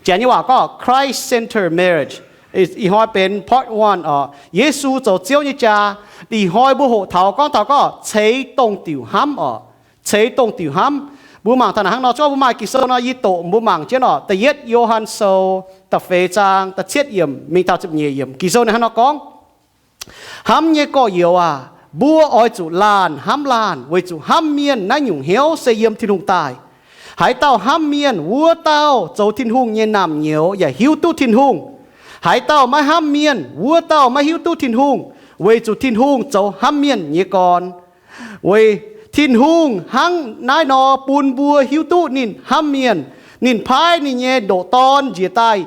Janx nyei waac gorngv Christ-centered marriage. Ih hnoi benx part one oc. Yesu zoux Ziouv nyei jaa. Ih hnoi mbuo hoqc taux gorngv taux gorngv ceix dongh diuc hnamv oc. Ceix dongh diuc hnamv. Mbuo mangc taux naaic hnangv nor, zorqv mbuo maaih Ging-Sou nor, yie doqc mbuo mangc jienv oc. Da'yietv Yo^han Sou da'feix zaang da'cietv yiemc mingh taux ziepc nyeic yiemc. Ging-Sou naaic hnangv nor gorngv, Hnamv nyei gorx-youz aac, mbuo oix zuqc laanh hnamv laanh, weic zuqc hnamv mienh naaiv nyungc hnyouv se yiem Tin-Hungh daaih. Haaix dauh hnamv mienh, wuov dauh zoux Tin-Hungh nyei naamh nyouz yaac hiuv duqv Tin-Hungh. Haaix dauh maiv hnamv mienh, wuov dauh maiv hiuv duqv Tin-Hungh, weic zuqc Tin-Hungh zoux hnamv mienh nyei gorn. Weic Tin-Hungh hnangv naaiv nor bun mbuo hiuv duqv ninh hnamv mienh. Ninh paaiv ninh nyei ndoqc Dorn njiec daaih,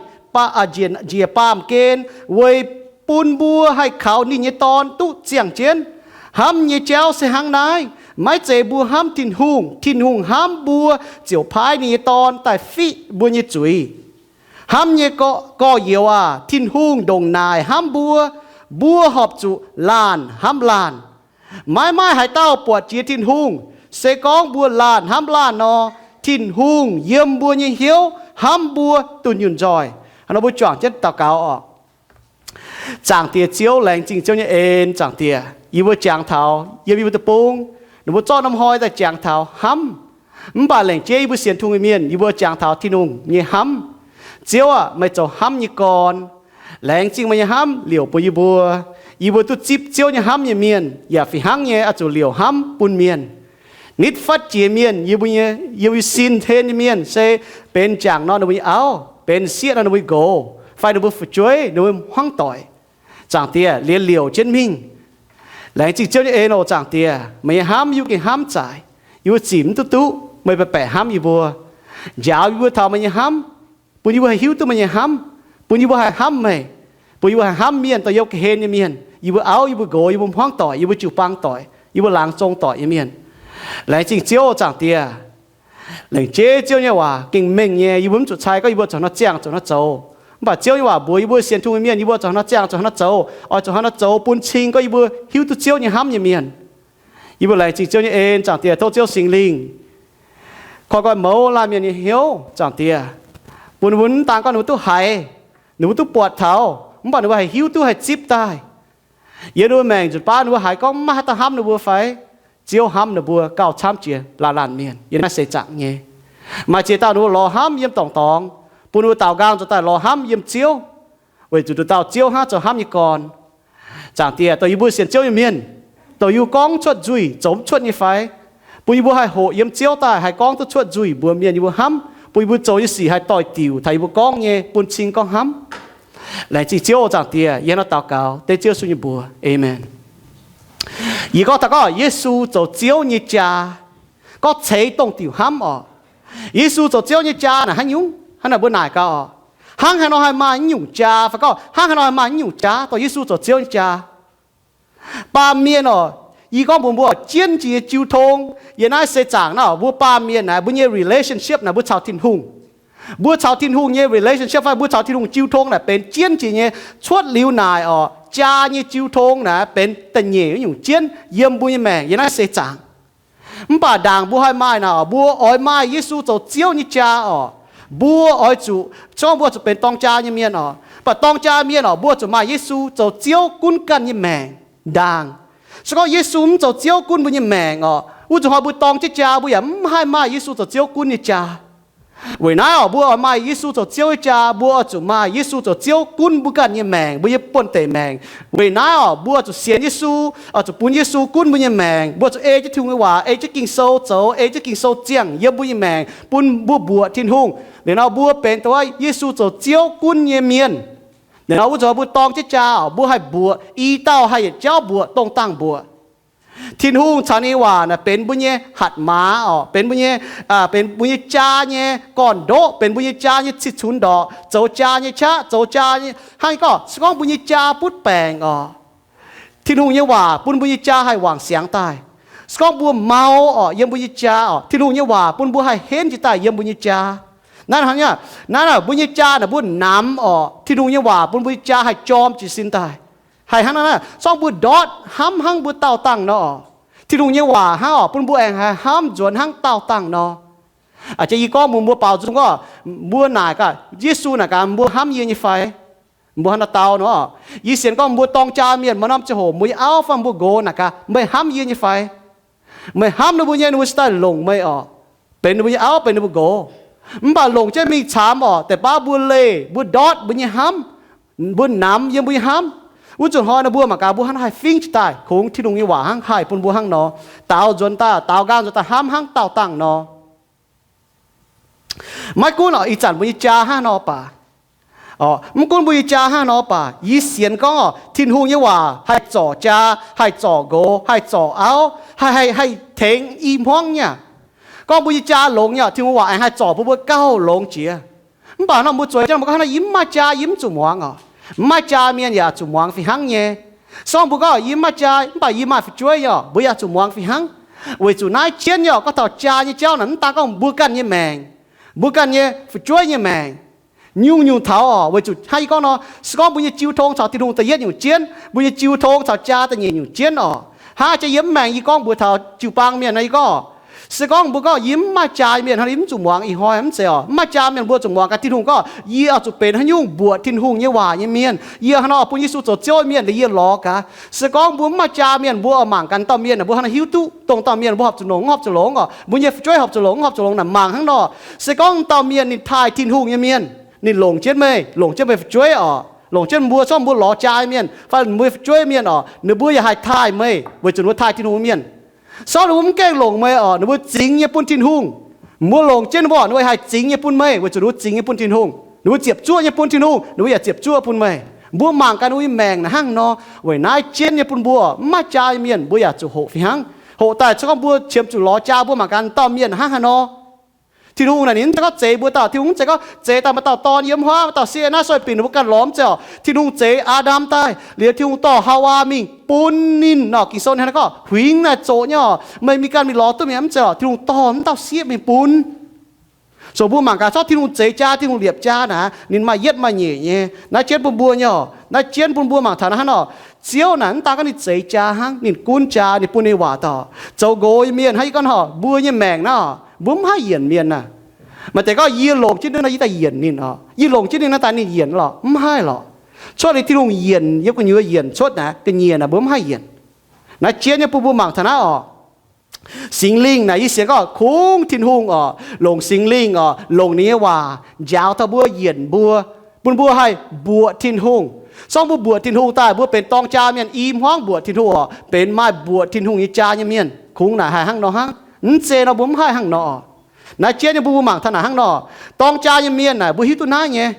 njiec baamh gen, weic bun mbuo haih kaux ninh nyei Dorn duqv ziangh jienv. Hnamv nyei jauv se hnangv naaiv. Maiv zeiz mbuo hnamv Tin-Hungh, Tin-Hungh hnamv mbuo ziouc paaiv ninh nyei Dorn daaih fiqv mbuo nyei zuiz. Hnamv nyei gorx-youz aac, Tin-Hungh ndongc naaic hnamv mbuo, mbuo horpc zuqc laanh hnamv laanh. Maiv maaih haaix dauh buatc jiex Tin-Hungh. Se gorngv mbuo laanh hnamv laanh nor, Tin-Hungh yiem mbuo nyei hnyouv hnamv mbuo dunh yunh nzoih. Hnangv nor mbuo juangc jienv daux gaux oc. Zaangc Diex Ziouv, laengz zingh Ziouv nyei en. Zaangc Diex, yie mbuo jangx taux yiem yie mbuo deic-bung, ninh mbuo zorqv norm hnoi daaih jangx taux hnamv. Mv baac lengc jeiv yie mbuo sienx Tin-Hungh nyei mienh, yie mbuo jangx taux Tin-Hungh nyei hnamv. Ziouv aac, meih zoux hnamv nyei gorn. Laengz zingh meih nyei hnamv liouc bun yie mbuo. Yie mbuo duqv zipv Ziouv nyei hnamv nyei mienh yaac fih hnangv nyei oix zuqc liouc hnamv bun mienh. Nitv fatv jiex mienh, yie mbuo nyei, yie mbuo nyei sin ten nyei mienh se benx jangc nor ninh mbuo nyei auv, benx sieqv nor ninh mbuo nyei nqox, fai ninh mbuo fu'jueiv, ninh mbuo hmuangv doic. Zaangc Diex, liuz liouc jienv mingh. Laengz zingh Ziouv nyei en oc. Zaangc Diex, meih nyei hnamv yie mbuo gengh hnamv zaic. Yie mbuo zic mv duqv duqv meih baeqc baeqc hnamv yie mbuo. Njaaux yie mbuo taux meih nyei hnamv, bun yie mbuo haih hiuv duqv meih nyei hnamv, bun yie mbuo haih hnamv meih, bun yie mbuo haih hnamv mienh dorh yiem ga'hlen nyei mienh, yie mbuo auv, yie mbuo nqox, yie mbuo hmuangv doic, yie mbuo jiu-baang doic, yie mbuo laangz zong doic nyei mienh. Laengz zingh Ziouv oc. Zaangc Diex, lengc jeiv Ziouv nyei waac gengh mengh nyei. Yie mbuo mv zuqc cai gorngv yie mbuo zoux haaix nor ziangh zoux haaix nor zoux. Mv baac Ziouv nyei waac mbuox yie mbuo sienx Tin-Hungh nyei mienh, yie mbuo zoux haaix nor ziangh zoux haaix nor zoux, oix zoux haaix nor zoux bun cing gorngv yie mbuo hiuv duqv Ziouv nyei hnamv nyei mienh. Yie mbuo laengz zingh Ziouv nyei en. Zaangc Diex, tov Ziouv Singx Lingh koi nqoi mouz laanh mienh nyei hnyouv. Zaangc Diex, bun ninh mbuo mv daan gorngv ninh mbuo duqv haiz, ninh mbuo duqv buatc taux, mv baac ninh mbuo haih hiuv duqv haih zipv daaih. Yiem ninh mbuo maengc nzunc baav ninh mbuo haiz gorngv mv maaih haaix dauh hnamv ninh mbuo fai? Ziouv hnamv ninh mbuo gauh camv jiex laanh laanh mienh yiem naaiv seix zaangc nyei. Maaih ziex dauh ninh mbuo lorz hnamv yiem dorngc dorngx, bun ninh mbuo daaux nqaang nzuonx daaih lorz hnamv yiem Ziouv, weic zuqc nduqc dauh Ziouv hnangv zoux hnamv nyei gorn. Zaangc Diex, dongh yie mbuo sienx Ziouv nyei mienh, dongh yie mbuo gorngv cuotv nzuih zoux mv cuotv nyei fai? Bun yie mbuo haih hoqc yiem Ziouv daaih haih gorngv duqv cuotv nzuih mbuox mienh yie mbuo hnamv, bun yie mbuo zoux nyei sic haih doix-diuc taux yie mbuo gorngv nyei bun cing gorngv hnamv. Laengz zingh Ziouv oc. Zaangc Diex, yie hnangv nor daux gaux dengv Ziouv Yesu nyei mbuox, aamen. Yie gorngv taux gorngv Yesu zoux Ziouv nyei jaa, gorngv ceix dongh diuc hnamv oc. Yesu zoux Ziouv nyei jaa naaic haaix nyungc? Hnangv naaic mbuo naaic gaax oc, hnangv haaix nor haih maaih naaiv nyungc jaa? Fai gorngv hnangv haaix nor haih maaih naaiv nyungc jaa, dongh Yesu zoux Ziouv nyei jaa? Baamh mienh oc, yie gorngv mbuox mbuo, jienv jiex nyei jiu tong yiem naaiv seix zaangc naaiv oc, mbuo baamh mienh naaic, mbuo nyei relationship naaic mbuo caux Tin-Hungh, mbuo caux Tin-Hungh nyei relationship fai mbuo caux Tin-Hungh jiu tong naaic benx jienv jiex nyei. Cuotv liuz naaic oc, jaa nyei jiu tong naaic benx da'nyeic nyungc jienv yiem mbuo nyei maengc yiem naaiv seix zaangc. Mv baac ndaangc mbuo haih maaih naaic oc, mbuo oix maaih Yesu zoux Ziouv nyei jaa oc, mbuo oix zuqc, se gorngv mbuo zuqc benx dorng jaa nyei mienh oc, mv baac dorng jaa mienh oc, mbuo zuqc maaih Yesu zoux Ziouv gunv ganh nyei maengc ndaangc. Se gorngv Yesu mv zoux Ziouv gunv mbuo nyei maengc oc, wuov zuqc hnoi mbuo dorng jienv jaa mbuo yaac mv haih maaih Yesu zoux Ziouv gunv nyei jaa. Weic naaiv oc, mbuo oix maaih Yesu zoux Ziouv nyei jaa, mbuo oix zuqc maaih Yesu zoux Ziouv gunv mbuo ganh nyei maengc, mbuo nyei buonv-deic maengc. Weic naaiv oc, mbuo zuqc sienx Yesu, oix zuqc bun Yesu gunv mbuo nyei maengc. Mbuo zuqc ei jienv Tin-Hungh nyei waac, ei jienv Ging-Sou zoux, ei jienv Ging-Sou ziangh yiem mbuo nyei maengc, bun mbuo mbuoqc Tin-Hungh. Liuz nor mbuo benx dongh wuov Yesu zoux Ziouv gunv nyei mienh. Liuz nor wuov zuqc mbuo dorng jienv jaa oc, mbuo haih mbuoqc, i dauh haih yietc jauv mbuoqc, dongh dangh mbuoqc. Tin-Hungh caux ninh nyei waac naaic benx mbuo nyei hatc maaz oc, benx mbuo nyei, benx mbuo nyei jaa nyei gorn-ndoqv, benx mbuo nyei jaa nyei cih-cunx ndorqc, zoux jaa nyei qaqv, zoux jaa nyei, hnangv nyei gorngv, se gorngv mbuo nyei jaa butv baengc oc, Tin-Hungh nyei waac bun mbuo nyei jaa haih wangc siangx daaih. Se gorngv mbuo mau oc, yiem mbuo nyei jaa oc, Tin-Hungh nyei waac bun mbuo haih henv jiex daaih yiem mbuo nyei jaa. Naaiv hnangv naaic, naaiv mbuo nyei jaa naaic mbuo namx oc, Tin-Hungh nyei waac bun mbuo nyei jaa haih jorm jiez sin daaih. Haih hnangv naaiv, se gorngv mbuo ndortv hnamv hnangv mbuo daauh dangh nor, Tin-Hungh nyei waac hnangv oc, bun mbuo aengx haih hnamv nzuonx hnangv daauh dangh nor. Aa, yie gorngv mbuox mbuo baaux nzung gorngv, mbuo naaic gaax, Yesu naaic gaax, mbuo hnamv yie nyei fai? Mbuo hnangv naaiv dau nor, yie sienx gorngv mbuo dorng jaa mienh, maaih norm ziangh hoc mbuo nyei auv fai mbuo nqox naaic gaax, meih hnamv yie nyei fai? Meih hnamv ninh mbuo nyei, ninh mbuo se daaih longc meih oc, benx ninh mbuo nyei auv, benx ninh mbuo nqox. Mv baac longc jienv mingh caamx oc, deix baav mbuo leih, mbuo ndortv mbuo nyei hnamv, mbuo namx yiem mbuo nyei hnamv. Wuov nzunc hnoi nor mbuo mangc gaax, mbuo hnangv haih fingx jiez daaih kungx Tin-Hungh nyei waac hnangv haih bun mbuo hnangv nor, daaux nzuonx daaih, daaux nqaang nzuonx daaih hnamv hnangv daauh dangh nor. Maiv gunv oc, ih zanc mbuo nyei jaa hnangv nor baac, mv gunv mbuo nyei jaa hnangv nor baac, yie sienx gorngv oc, Tin-Hungh nyei waac haih zorc jaa, haih zorc nqox, haih zorc auv, haih, haih, haih tengx i hmuangv nyei aqv. Gorngv mbuo nyei jaa longx nyei oc, Tin-Hungh waac aengx haih zorc bun mbuo gauh longx jiex. Mv baac nor mbuo zueiz jienv mbuo gorngv, yie mv maaih jaa, yie mv zuqc muangx oc. Mv maaih jaa mienh yaac zuqc muangx fih hnangv nyei. Se gorngv mbuo gorngv, yie mv maaih jaa, mv baac yie maaih fu'jueiv nyei oc, mbuo yaac zuqc muangx fih hnangv. Weic zuqc naaiv jienv nyei oc, gorngv taux jaa nyei jauv naaic, mv daan gorngv mbuo ganh nyei maengc, mbuo ganh nyei fu'jueiv nyei maengc, nyungc-nyungc taux oc. Weic zuqc hnangv yie gorngv nor, se gorngv mbuo nyei jiu tong caux Tin-Hungh da'yietv nyungc jienv, mbuo nyei jiu tong caux jaa da'nyeic nyungc jienv oc. Hnangv jaa yie mv maengc, yie gorngv mbuox taux jiu-baang mienh nor, yie gorngv, se gorngv mbuo gorngv, yie mv maaih jaa mienh hnangv, yie mv zuqc muangx ih hnoi, mv zeiz oc. Mv maaih jaa mienh mbuo zuqc muangx gaax Tin-Hungh gorngv, yie oix zuqc benx haaix nyungc mbuoqc Tin-Hungh nyei waac nyei mienh. Yie hnangv nor bun Yesu zoux Ziouv mienh liuz yie lorz gaax. Se gorngv mbuo mv maaih jaa mienh, mbuo oix mangc gaax dauh mienh naaic, mbuo hnangv nor hiuv duqv dongh dauh mienh mbuo horpc zuqc longx, mv horpc zuqc longx oc, mbuo nyei fu'jueiv horpc zuqc longx, mv horpc zuqc longx naaic, mangc hnangv nor. Se gorngv dauh mienh ninh taaih Tin-Hungh nyei mienh, ninh longc jienv meih, longc jienv meih fu'jueiv oc, longc jienv mbuo, se gorngv mbuo lorz jaa mienh fai mbuo nyei fu'jueiv mienh oc, ninh mbuo yaac haih taaih meih, weic zuqc ninh mbuo taaih Tin-Hungh mienh. Se gorngv ninh mbuo mv gaengh longc meih oc, ninh mbuo zingx nyei bun Tin-Hungh. Mbuo longc jienv ninh mbuo, ninh mbuo haih zingx nyei bun meih, weic zuqc ninh mbuo zingx nyei bun Tin-Hungh. Ninh mbuo ziepc zuoqv nyei bun Tin-Hungh, ninh mbuo yaac ziepc zuoqv bun meih. Mbuo mangc gaax ninh mbuo nyei maengc naaic hnangv nor. Weic naaiv jienv nyei bun mbuo, mv maaih jaa mienh mbuo yaac zuqc hoqc fih hnangv. Hoqc daaih se gorngv mbuo qiemx zuqc lorz jaa, mbuo mangc gaax dauh mienh hnangv haaix nor. Tin-Hungh naaic ninh mv zeiz gorngv zeix mbuo dauh, Tin-Hungh mv zeiz gorngv zeix daaih maaih dauh dorn yiem wuov, maaih dauh sieqv naaiv, soi binc ninh mbuo ganh lorz, mv zeiz oc. Tin-Hungh zeix Aa^ndam daaih liuz, Tin-Hungh dorh Haawaa mingh bun ninh oc. Ging-Sou naaiv gorngv huingx naaic zoqc nyei oc, meih mingh ganh mingh lorz duqv mi'aqv, mv zeiz oc. Tin-Hungh dorh mv dauh sieqv mingh bun. So mbuo mangc gaax, se gorngv Tin-Hungh zeix jaa, Tin-Hungh liepc jaa naaic, ninh maaih yietv maaih nyeic nyei. Naaiv jienv bun mbuo nyei oc, naaiv jienv bun mbuo mangc taux naaiv hnangv nor. Ziouv naaic mv daan gorngv ninh zeix jaa hnangv, ninh gunv jaa, ninh bun ninh waac daaih. Zoux nqox nyei mienh hnangv yie gorngv oc, mbuo nyei maengc naaiv oc, mbuo mv haih yienc mienh naaic. Maaih deix gorngv, yie longc jienv ninh nor, yie daaih yienc ninh oc. Yie longc jienv ninh nor, daaih ninh yienc lorqc, mv haih lorqc. Cuotv liuz Tin-Hungh yienc, yiem gu'nyuoz yienc cuotv naaic, ga'nyiec naaic mbuo mv haih yienc. Naaiv jienv nyei bun mbuo mangc taux naaiv oc. Singx Lingh naaic, yie sienx gorngv kungx Tin-Hungh oc, longc Singx Lingh oc, longc ninh nyei waac njaaux taux mbuo, yienc mbuo, bun mbuo haih mbuoqc Tin-Hungh. Se gorngv mbuo mbuoqc Tin-Hungh daaih, mbuo benx dorng jaa mienh i hmuangv mbuoqc Tin-Hungh oc, benx maaih mbuoqc Tin-Hungh nyei jaa nyei mienh. Kungx naaic haih hnangv nor hnangv. Mv zeiz nor, mbuo mv haih hnangv nor oc. Naaiv jienv nyei mbuo, mbuo mangc taux naaic hnangv nor, dorng jaa nyei mienh naaic, mbuo hiuv duqv naaiv nyei.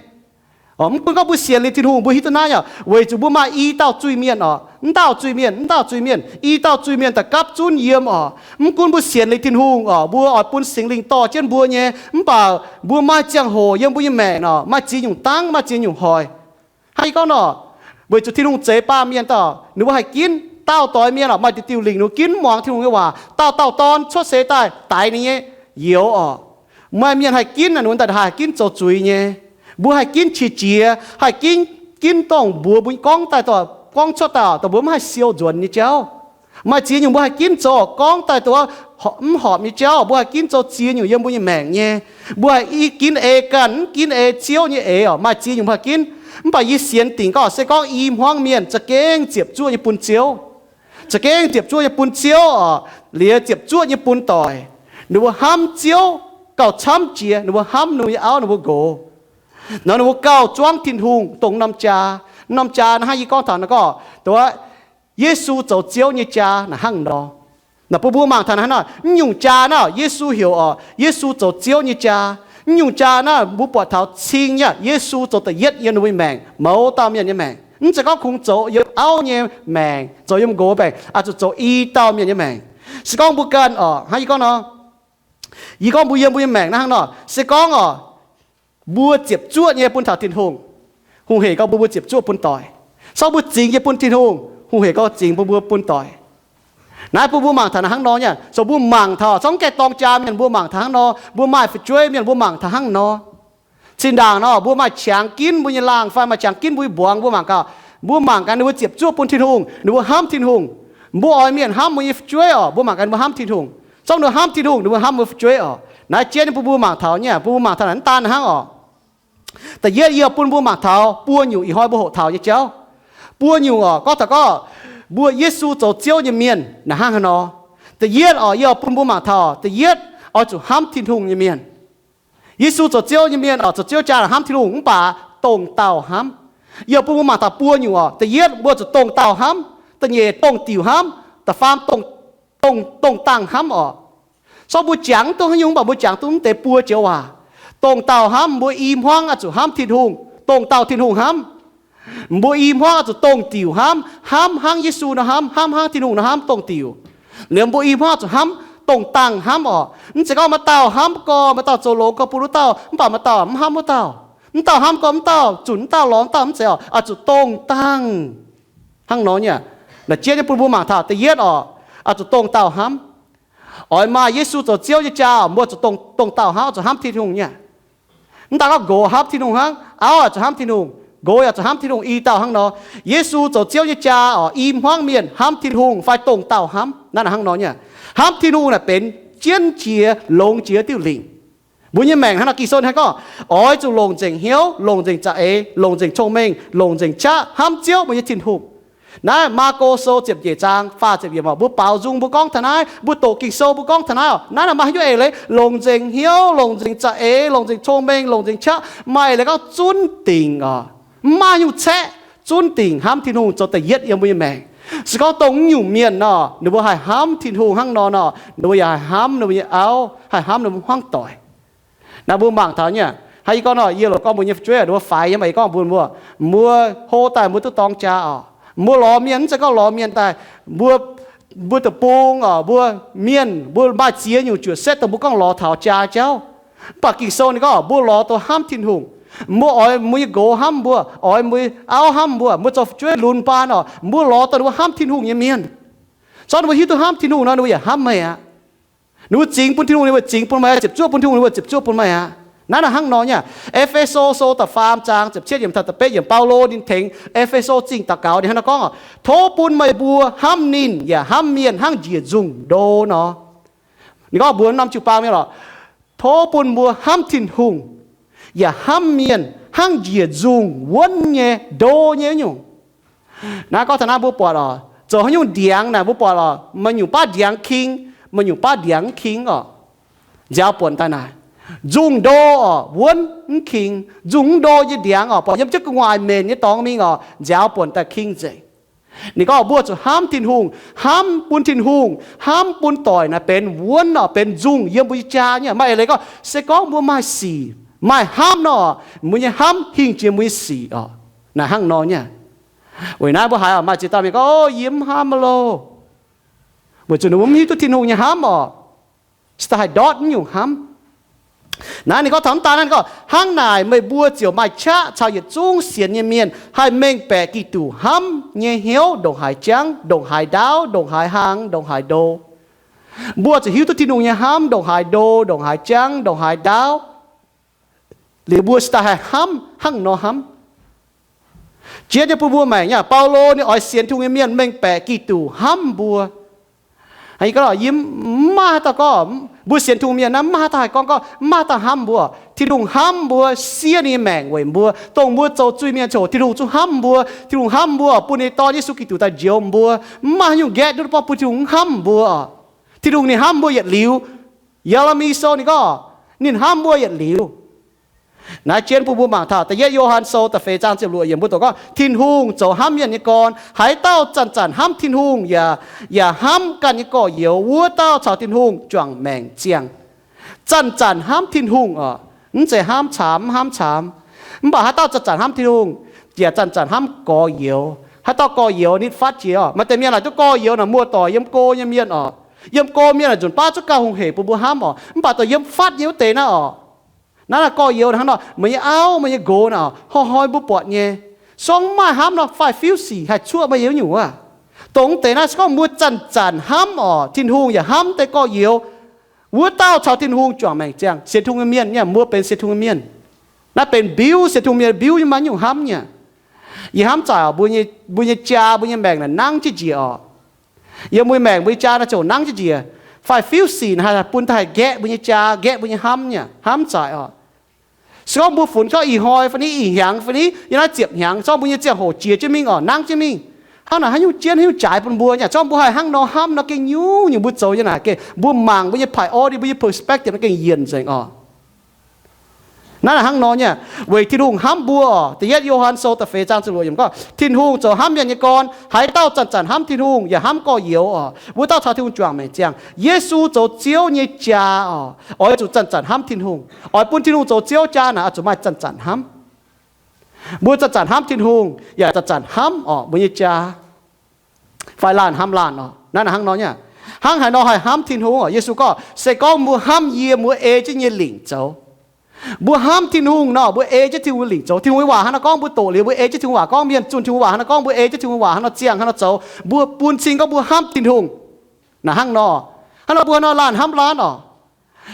Mv gunv gorngv mbuo sienx liuz Tin-Hungh, mbuo hiuv duqv naaiv nyei, weic zuqc mbuo maaih i dauh zuiz-mienh oc. Mv dauh zuiz-mienh, mv dauh zuiz-mienh, i dauh zuiz-mienh da'gapv zunv yiem oc. Mv gunv mbuo sienx liuz Tin-Hungh oc, mbuo oix bun Singx Lingh dorh jienv mbuo nyei, mv baac mbuo maaih ziangh hoc yiem mbuo nyei maengc oc, maaih ziex nyungc dangv, maaih ziex nyungc hoic. Hnangv yie gorngv nor, weic zuqc Tin-Hungh zeix baamh mienh daaih, ninh mbuo haih ginv. Dauh doix mienh oc, maaih diuh diuh lingc ninh mbuo ginv mv muangx Tin-Hungh nyei waac. Dauh dauh dorn cuotv seix daaih daix ninh nyei youz oc. Maaih mienh haih ginv naaic, ninh mbuo daaih haih ginv zoux zuiz nyei. Mbuo haih ginv qiex jiez, haih ginv, ginv dongh mbuox mbuo gorngv daaih, gorngv cuotv daaih, dongh mbuo mv haih siou nzuonx nyei jauv. Maaih ziex nyungc mbuo haih ginv zoux gorngv daaih dongh mv horpc nyei jauv. Mbuo haih ginv zoux ziex nyungc yiem mbuo nyei maengc nyei. Mbuo haih ginv eix ganh, mv ginv eix, ciouv nyei eix oc. Maaih ziex nyungc mbuo haih ginv. Mv baac yie sienx dingc gorngv, se gorngv i hmuangv mienh za'gengh ziepc zuoqv nyei bun Ziouv, za'gengh ziepc zuoqv nyei bun Ziouv oc, liuz ziepc zuoqv nyei bun doic, ninh mbuo hnamv Ziouv, gauh camv jiex ninh mbuo hnamv ninh mbuo nyei auv, ninh mbuo nqox. Nor ninh mbuo gauh zuangv Tin-Hungh dongh norm jaa. Norm jaa naaiv hnangv yie gorngv taux naaiv gorngv, dongh Yesu zoux Ziouv nyei jaa naaic hnangv nor. Naaic bun mbuo mangc taux naaiv hnangv nor, mv nyungc jaa naaiv Yesu heuc oc, Yesu zoux Ziouv nyei jaa. Mv nyungc jaa naaiv mbuo buatc taux cing nyei, Yesu zoux da'yietv yiem ninh mbuo nyei maengc, mouz dauh mienh nyei maengc. Mv zeiz gorngv kungx zoux yiem auv nyei maengc, zoux yiem nqox maengc, oix zuqc zoux i dauh mienh nyei maengc. Se gorngv mbuo ganh oc, hnangv yie gorngv nor, yie gorngv mbuo yiem mbuo nyei maengc naaiv hnangv nor, se gorngv oc, mbuo ziepc zuoqv nyei bun taux Tin-Hungh, hungh heic gauh mbuo, mbuo ziepc zuoqv bun doic. Se gorngv mbuo zingx nyei bun Tin-Hungh, hungh heic gauh zingx bun mbuo bun doic. Naaiv bun mbuo mangc taux naaiv hnangv nor nyei. So mbuo mangc taux, se gorngv gaengh dorng jaa mienh mbuo mangc taux hnangv nor, mbuo maaih fu'jueiv mienh mbuo mangc taux hnangv nor. Zinh ndaangc nor mbuo maaih qangx ginv mbuo nyei laangh fai maaih qangx ginv mbuo nyei mbuangz, mbuo mangc gaax, mbuo mangc gaax ninh mbuo ziepc zuoqv bun Tin-Hungh, ninh mbuo hnamv Tin-Hungh. Mbuo oix mienh hnamv mbuo nyei fu'jueiv oc, mbuo mangc gaax ninh mbuo hnamv Tin-Hungh. Se gorngv ninh mbuo hnamv Tin-Hungh, ninh mbuo hnamv mbuo fu'jueiv oc. Naaiv jienv bun mbuo mangc taux nyei, bun mbuo mangc taux naaic mv daan hnangv orqc. Da'yietv yie bun mbuo mangc taux buo nyungc ih hnoi mbuo hoqc taux nyei jauv. Buo nyungc orqc, gorngv taux gorngv mbuo Yesu zoux Ziouv nyei mienh naaic hnangv haaix nor. Da'yietv orqc, yie bun mbuo mangc taux da'yietv oix zuqc hnamv Tin-Hungh nyei mienh. Yesu zoux Ziouv nyei mienh orqc, zoux Ziouv jaa hnamv Tin-Hungh mv baac dongh dauh hnamv. Yie bun mbuo mangc taux buo nyungc orqc. Da'yietv mbuo zuqc dongh dauh hnamv, da'nyeic dongh diuc hnamv, da'faam dongh, dongh dangh hnamv orqc. Sorng mbuo jangx duqv haaix nyungc, mv baac mbuo jangx duqv mv deix buo joux waac. Dongh dauh hnamv, mbuo i hmuangv oix zuqc hnamv Tin-Hungh, dongh dauh Tin-Hungh hnamv. Mbuo i hmuangv oix zuqc dongh diuc hnamv, hnamv hnangv Yesu nor hnamv, hnamv hnangv Tin-Hungh nor hnamv dongh diuc. Liuz mbuo i hmuangv oix zuqc hnamv dongh dangh hnamv orqc. Mv zeiz gorngv maaih dauh hnamv gorx, maaih dauh zoux longx gorx bun wuov dauh, mv baac maaih dauh mv hnamv wuov dauh. Mv dauh hnamv gorx mv dauh zunc, mv dauh lorz mv dauh, mv zeiz orqc. Oix zuqc dongh dangh hnangv nor nyei. Naaic jienv nyei bun mbuo mangc taux da'yietv orqc, oix zuqc dongh dauh hnamv. Oix maaih Yesu zoux Ziouv nyei jaa, mbuo zuqc dongh, dongh dauh hnamv, zuqc hnamv Tin-Hungh nyei. Mv daan gorngv nqox hnamv Tin-Hungh hnangv, auv yaac zuqc hnamv Tin-Hungh, nqox yaac zuqc hnamv Tin-Hungh i dauh hnangv nor. Yesu zoux Ziouv nyei jaa orqc, i hmuangv mienh hnamv Tin-Hungh fai dongh dauh hnamv naaiv hnangv nor nyei. Hnamv Tin-Hungh naaic benx jienv jiex longx jiex diuh lingc. Mbuo nyei maengc hnangv nor, Ging-Sou hnangv gorngv, oix zuqc longc nzengc hnyouv, longc nzengc za'eix, longc nzengc cong-mengh, longc nzengc qaqv hnamv Ziouv mbuo nyei Tin-Hungh. Naaiv Maako Sou ziepc nyeic zaang faah ziepc yiemc orqc, mbuo baaux nzung mbuo gorngv taux naaiv, mbuo doqc Ging-Sou mbuo gorngv taux naaiv orqc. Naaiv naaic maaih haaix nyungc eix leiz longc nzengc hnyouv, longc nzengc za'eix, longc nzengc cong-mengh, longc nzengc qaqv, maaih eix leiz gorngv zunv dingc orqc. Mv maaih nyungc caeqv, zunv dingc hnamv Tin-Hungh zoux da'yietv yiem mbuo nyei maengc. Se gorngv dongh mv nyungc mienh nor, ninh mbuo haih hnamv Tin-Hungh hnangv nor nor, ninh mbuo yaac haih hnamv ninh mbuo nyei auv, haih hnamv ninh mbuo hmuangv doic. Naaiv mbuo mangc taux nyei, hnangv yie gorngv nor, yie loc gorngv mbuo nyei fu'jueiv ninh mbuo faix yiem, yie gorngv mbuox mbuo, mbuo hlo daaih mbuo duqv dorng jaa orqc. Mbuo lorz mienh, mv zeiz gorngv lorz mienh daaih, mbuo, mbuo deic-bung orqc, mbuo mienh, mbuo maaih ziex nyungc juoqc setv dongh mbuo gorngv lorz taux jaa jauv. Mv baac Ging-Sou ninh gorngv mbuo lorz dongh hnamv Tin-Hungh. Mbuo oix mbuo nyei nqox hnamv mbuo, oix mbuo auv hnamv mbuo, mbuo zoux fu'jueiv lunx baan orqc, mbuo lorz dongh ninh mbuo hnamv Tin-Hungh nyei mienh. Zorqv ninh mbuo hiuv duqv hnamv Tin-Hungh nor, ninh mbuo yaac hnamv meih aqv. Ninh mbuo zingx bun Tin-Hungh, ninh mbuo zingx bun meih aqv. Ziepc zuoqv bun Tin-Hungh, ninh mbuo ziepc zuoqv bun meih aqv. Naaiv naaic hnangv nor nyei. E^fe^so Sou da'faam zaang ziepc cietv yiemc taux da'betv yiemc, Baulo ninh tengx E^fe^so Zingh daux gaux ninh hnangv naaiv gorngv orqc, tov bun meih mbuo hnamv ninh yaac hnamv mienh hnangv njiec nzungh ndo nor. Ninh gorngv mbuox norm jiu-baang mienh lorqc, tov bun mbuo hnamv Tin-Hungh yaac hnamv mienh hnangv njiec nzungh wuonv nyei, ndo nyei nyungc. Naaiv gorngv taux naaiv mbuo buatc orqc, zoux haaix nyungc ndiangx naaic mbuo buatc orqc, maaih nyungc baav ndiangx king, maaih nyungc baav ndiangx mv king orqc. Nziaaux buonc daaih naaic, nzungh ndo orqc, wuonv mv king. Nzungh mv ndo nyei ndiangx orqc, buatc yiem jienv gu'nguaaic menc nyei dorngx mingh orqc, nziaaux buonc daaih king nzengc. Ninh gorngv mbuo zuqc hnamv Tin-Hungh, hnamv bun Tin-Hungh, hnamv bun doic naaic benx wuonv orqc, benx nzungh yiem mbuo nyei jaa nyei. Maaih eix leiz gorngv se gorngv mbuo maaih sic, maaih hnamv nor, mbuo nyei hnamv hingh jiex mbuo nyei sic orqc. Naaic hnangv nor nyei. Weic naaiv mbuo haiz maaih ziex dauh mienh gorngv, o, yie mv hnamv loh, weic zuqc ninh mbuo mv hiuv duqv Tin-Hungh nyei hnamv orqc. Se daaih haih ndortv mv nyungc hnamv. Naaiv ninh gorngv taux mv daan naaiv, ninh gorngv, hnangv naaic meih mbuo ziouc maaih qaqv caux yietc zungv sienx nyei mienh haih mengh baeqc Giduc hnamv nyei hnyouv ndongc haaix jangv, ndongc haaix ndaauv, ndongc haaix hlang, ndongc haaix ndo. Mbuo zuqc hiuv duqv Tin-Hungh nyei hnamv ndongc haaix ndo, ndongc haaix jangv, ndongc haaix ndaauv, liuz mbuo se daaih haih hnamv hnangv nor hnamv. Jiex nyei bun mbuo maengc nyei, Baulo ninh oix sienx Tin-Hungh nyei mienh mengh baeqc Giduc hnamv mbuo. Yie mv maaih haaix dauh gorngv, mbuo sienx Tin-Hungh mienh naaiv mv maaih haaix dauh haih gorngv gorngv mv maaih haaix dauh hnamv mbuo. Tin-Hungh hnamv mbuo, siev ninh nyei maengc weic mbuo, dongh mbuo zoux zuiz-mienh ziangh hoc Tin-Hungh zungv hnamv mbuo. Tin-Hungh hnamv mbuo, bun ninh nyei Dorn Yesu Giduc daaih njoux mbuo. Mv maaih haaix nyungc nqaeqv duqv borngv bun Tin-Hungh mv hnamv mbuo. Tin-Hungh ninh hnamv mbuo yietc liuz. Ye^le^mi Sou ninh gorngv, ninh hnamv mbuo yietc liuz. Naaiv jienv bun mbuo mangc taux da'yietv Yo^han Sou da'feix zaang ziepc luoqc yiemc mbuo doqc gorngv, Tin-Hungh zoux hnamv mienh nyei gorn. Haaix dauh zanc-zanc hnamv Tin-Hungh yaac, yaac hnamv ganh nyei gorx-youz, wuov dauh caux Tin-Hungh juangc maengc ziangh. Zanc-zanc hnamv Tin-Hungh oc, mv zeiz hnamv caamx mv hnamv caamx. Mv baac haaix dauh zanc-zanc hnamv Tin-Hungh, yaac zanc-zanc hnamv gorx-youz. Haaix dauh gorx-youz nitv fatv jiex oc. Maaih deix mienh laaic duqv gorx-youz naaic muoz-doic yiem go nyei mienh oc. Yiem go mienh naaic nzunc baav zungv gauh hungh heic bun mbuo hnamv oc. Mv baac dongh yiem fatv nyei wuov deix naaiv oc, naaiv naaic gorx-youz hnangv nor, meih nyei auv, meih nyei nqox naaic, hnoi-hnoi mbuo buatc nyei. Sorng mv maaih hnamv nor, fai fiuv sic haih cuoqv meih nyei nyungc wuov. Dongh deix naaiv se gorngv mbuo zanc-zanc hnamv oc, Tin-Hungh yaac hnamv deix gorx-youz, wuov dauh caux Tin-Hungh juangc maengc ziangh. Sienx Tin-Hungh nyei mienh nyei, mbuo benx sienx Tin-Hungh nyei mienh. Naaiv benx mbiuv, sienx Tin-Hungh mienh mbiuv nyei, maiv nyungc hnamv nyei. Yie hnamv zaaic oc, mbuo nyei, mbuo nyei jaa, mbuo nyei maengc naaic nangv jienv njiec oc. Yiem mbuo nyei maengc, mbuo nyei jaa naaiv ziouc nangv jienv njiec. fai fiuv sic naaic haih bun daaih haih nqaeqv mbuo nyei jaa, nqaeqv mbuo nyei hnamv nyei, hnamv zaic oc. Se gorngv mbuo funx gorngv ih hnoi fai ni, ih hnyangx fai ni, yiem naaiv ziepc hnyangx, se gorngv mbuo nyei ziangh hoc jiex jienv mingh oc, nangv jienv mingh, hnangv naaic haaix nyungc jienv, haaix nyungc jaaix bun mbuo nyei? Se gorngv mbuo haih hnangv nor hnamv nor, gengh nyungc-nyungc mbuo zoux nyei naaic, gengh mbuo mangc mbuo nyei priority, mbuo nyei perspective naaic gengh yienc nzengc oc. Naaiv naaic hnangv nor nyei, weic Tin-Hungh hnamv mbuo oc. Da'yietv Yo^han Sou da'feix zaang ziepc luoqc yiemc gorngv, Tin-Hungh zoux hnamv mienh nyei gorn, haaix dauh zanc-zanc hnamv Tin-Hungh yaac hnamv gorx-youz oc, wuov dauh caux Tin-Hungh juangc maengc ziangh. Yesu zoux Ziouv nyei jaa oc, oix zuqc zanc-zanc hnamv Tin-Hungh. Oix bun Tin-Hungh zoux Ziouv jaa naaic, oix zuqc maaih zanc-zanc hnamv. Mbuo zanc-zanc hnamv Tin-Hungh yaac zanc-zanc hnamv oc mbuo nyei jaa, fai laanh hnamv laanh oc. Naaiv naaic hnangv nor nyei. Hnangv haaix nor haih hnamv Tin-Hungh oc? Yesu gorngv, se gorngv mbuo hnamv yie, mbuo ei jienv nyei lingc zoux. Mbuo hnamv Tin-Hungh nor, mbuo ei jienv Tin-Hungh nyei lingc zoux. Tin-Hungh nyei waac hnangv nor gorngv, mbuo doqc liuz mbuo ei jienv Tin-Hungh waac gorngv. Mienh zunh Tin-Hungh waac hnangv nor gorngv, mbuo ei jienv Tin-Hungh waac hnangv nor ziangh, hnangv nor zoux. Mbuo bun cing gorngv mbuo hnamv Tin-Hungh. Naaic hnangv nor, hnangv nor mbuo nor laanh hnamv laanh oc.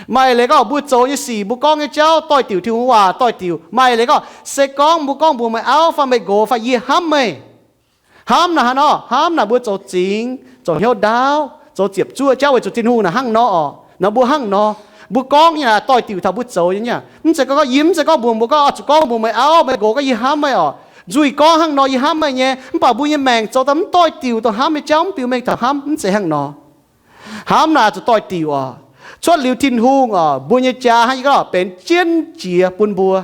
Maaih leiz gorngv mbuo zoux nyei sic, mbuo gorngv nyei jauv doix-diuc Tin-Hungh waac, doix-diuc. Maaih leiz gorngv se gorngv mbuo gorngv mbuox meih auv fai meih nqox fai, yie hnamv meih. Hnamv naaic hnangv nor, hnamv naaic mbuo zoux zingx, zoux hnyouv ndaauv, zoux ziepc zuoqv jauv weic zuqc Tin-Hungh naaic hnangv nor oc. Nor mbuo hnangv nor, mbuo gorngv nyei naaic doix-diuc taux mbuo zoux nyei. Mv zeiz gorngv yie, mv zeiz gorngv mbuox mbuo gorngv oix zuqc gorngv mbuox meih auv meih nqox gorngv yie hnamv meih oc. Nzuih gorngv hnangv nor, yie hnamv meih nyei, mv baac mbuo nyei maengc zoux daaih mv doix-diuc dongh hnamv nyei jauv, mv biux mengh taux hnamv, mv zeiz hnangv nor. Hnamv naaic zuqc doix-diuc oc. Cuotv liuz Tin-Hungh oc, mbuo nyei jaa hnangv yie gorngv benx jienv jiex bun mbuo.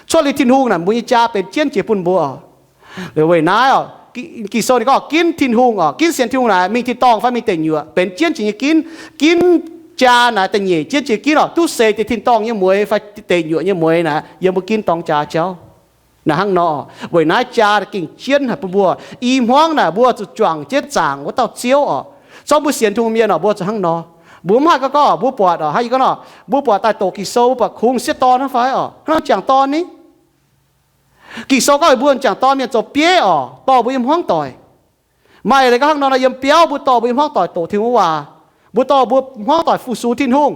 Cuotv liuz Tin-Hungh naaic mbuo nyei jaa benx jienv jiex bun mbuo oc. Weic naaiv oc, Ging-Sou ninh gorngv ginv Tin-Hungh oc, ginv sienx Tin-Hungh naaic mingh tin-dorngh fai mingh deic nyuoqc benx jienv jiex nyei ginv. Ginv jaa naaic da'nyeic jienv jiex ginv oc, duqv seix deix tin-dorngh nyei mueix fai deic nyuoqc nyei mueix naaic yiem mbuo ginv dorng jaa jauv. Naaic hnangv nor, weic naaiv jaa gengh jienv haic bun mbuo. I hmuangv naaic mbuo zuqc juangc jienv zaangc wuov dauh Ziouv oc. Zorqv mbuo sienx Tin-Hungh mienh oc, mbuo zuqc hnangv nor. Mbuo mv haih gorngv, gorngv mbuo buatc oc, hnangv yie gorngv nor, mbuo buatc daaih doqc Ging-Sou, mbuo buatc kungx sieqv dorn hnangv fai oc, hnangv jangc dorn ni. Ging-Sou gorngv mbuo jangc dorn mienh zoux bieiv oc, dorh mbuo nyei hmuangv doic. Maaih leiz gorngv hnangv nor, yiem biauv mbuo dorh mbuo nyei hmuangv doic doqc Tin-Hungh waac. Mbuo dorh mbuo hmuangv doic fu-sux Tin-Hungh.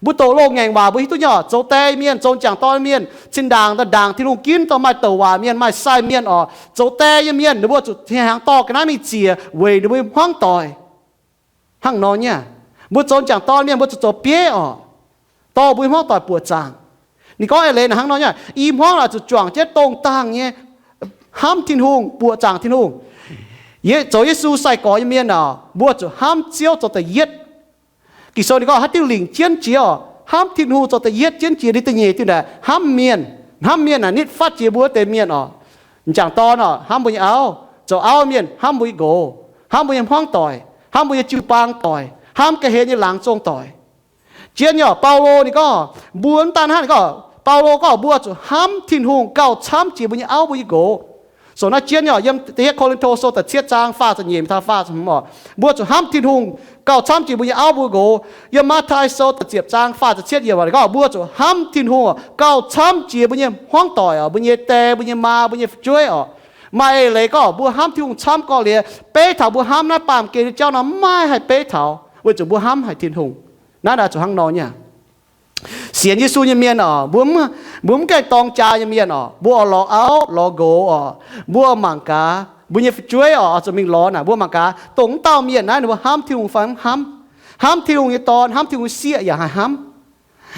Mbuo doqc loz-ngaengc waac mbuo hiuv duqv nyei oc, zoux die mienh, zoux jangc dorn mienh, zinh ndaangc daaih ndaangc Tin-Hungh ginv dorh maaih douc waac mienh, maaih sai mienh oc, zoux die nyei mienh, ninh mbuo zuqc hnyangx dorh ga'naaiv mingh ziec weic ninh mbuo nyei hmuangv doic. Hnangv nor nyei, mbuo zoux jangc dorn mienh mbuo zuqc zoux bieiv oc, dorh mbuo nyei hmuangv doic buoqc zaangc. Ninh gorngv eix leiz naaic hnangv nor nyei, i hmuangv naaic zuqc juangc jienv dongh dangh nyei hnamv Tin-Hungh, buoqc zaangc Tin-Hungh. Zoux Yesu sai-gorx nyei mienh oc, mbuo zuqc hnamv Ziouv zoux da'yietv. Ging-Sou ninh gorngv haaix diuh lingc jienv jiex oc, hnamv Tin-Hungh zoux da'yietv jienv jiex, liuz da'nyeic diuh naaic hnamv mienh. Hnamv mienh naaic nitv fatv jiex mbuo wuov deix mienh oc. M'jangc dorn oc, hnamv mbuo nyei auv. Zoux auv mienh hnamv mbuo nyei nqox, hnamv mbuo nyei hmuangv doic, hnamv mbuo nyei jiu-baang doic, hnamv ga'hlen nyei laangz zong doic. Jienv nyei oc, Baulo ninh gorngv mbuo mv daan hnangv, ninh gorngv, Baulo gorngv mbuo zuqc hnamv Tin-Hungh gauh camv jiex mbuo nyei auv mbuo nyei nqox. Zoux naaiv jienv nyei oc, yiem da'yietv Ko^lin^to Sou da'cietv zaang faah ziepc nyeic taux faah ziepc hmz oc, mbuo zuqc hnamv Tin-Hungh gauh camv jiex mbuo nyei auv mbuo nqox. Yiem Matv^taai Sou da'ziepc zaang faah ziepc cietv yiemc ninh gorngv mbuo zuqc hnamv Tin-Hungh gauh camv jiex mbuo nyei hmuangv doic oc, mbuo nyei die, mbuo nyei maa, mbuo nyei fu'jueiv oc. Maaih eix leiz gorngv mbuo hnamv Tin-Hungh camv gorx liuz, beiv taux mbuo hnamv naaiv baamh gen nyei jauv nor mv maaih haih beiv taux, weic zuqc mbuo hnamv haic Tin-Hungh. Naaiv naaic zuqc hnangv nor nyei. Sienx Yesu nyei mienh oc, mbuo mv, mbuo mv gaengh dorng jaa nyei mienh oc, mbuo oix lorz auv lorz nqox oc, mbuo oix mangc gaax mbuo nyei fu'jueiv oc, oix zuqc mingh lorz naaic, mbuo mangc gaax dongh wuov dauh mienh naaiv ninh mbuo hnamv Tin-Hungh fai mv hnamv. Hnamv Tin-Hungh nyei Dorn, hnamv Tin-Hungh sieqv yaac haih hnamv.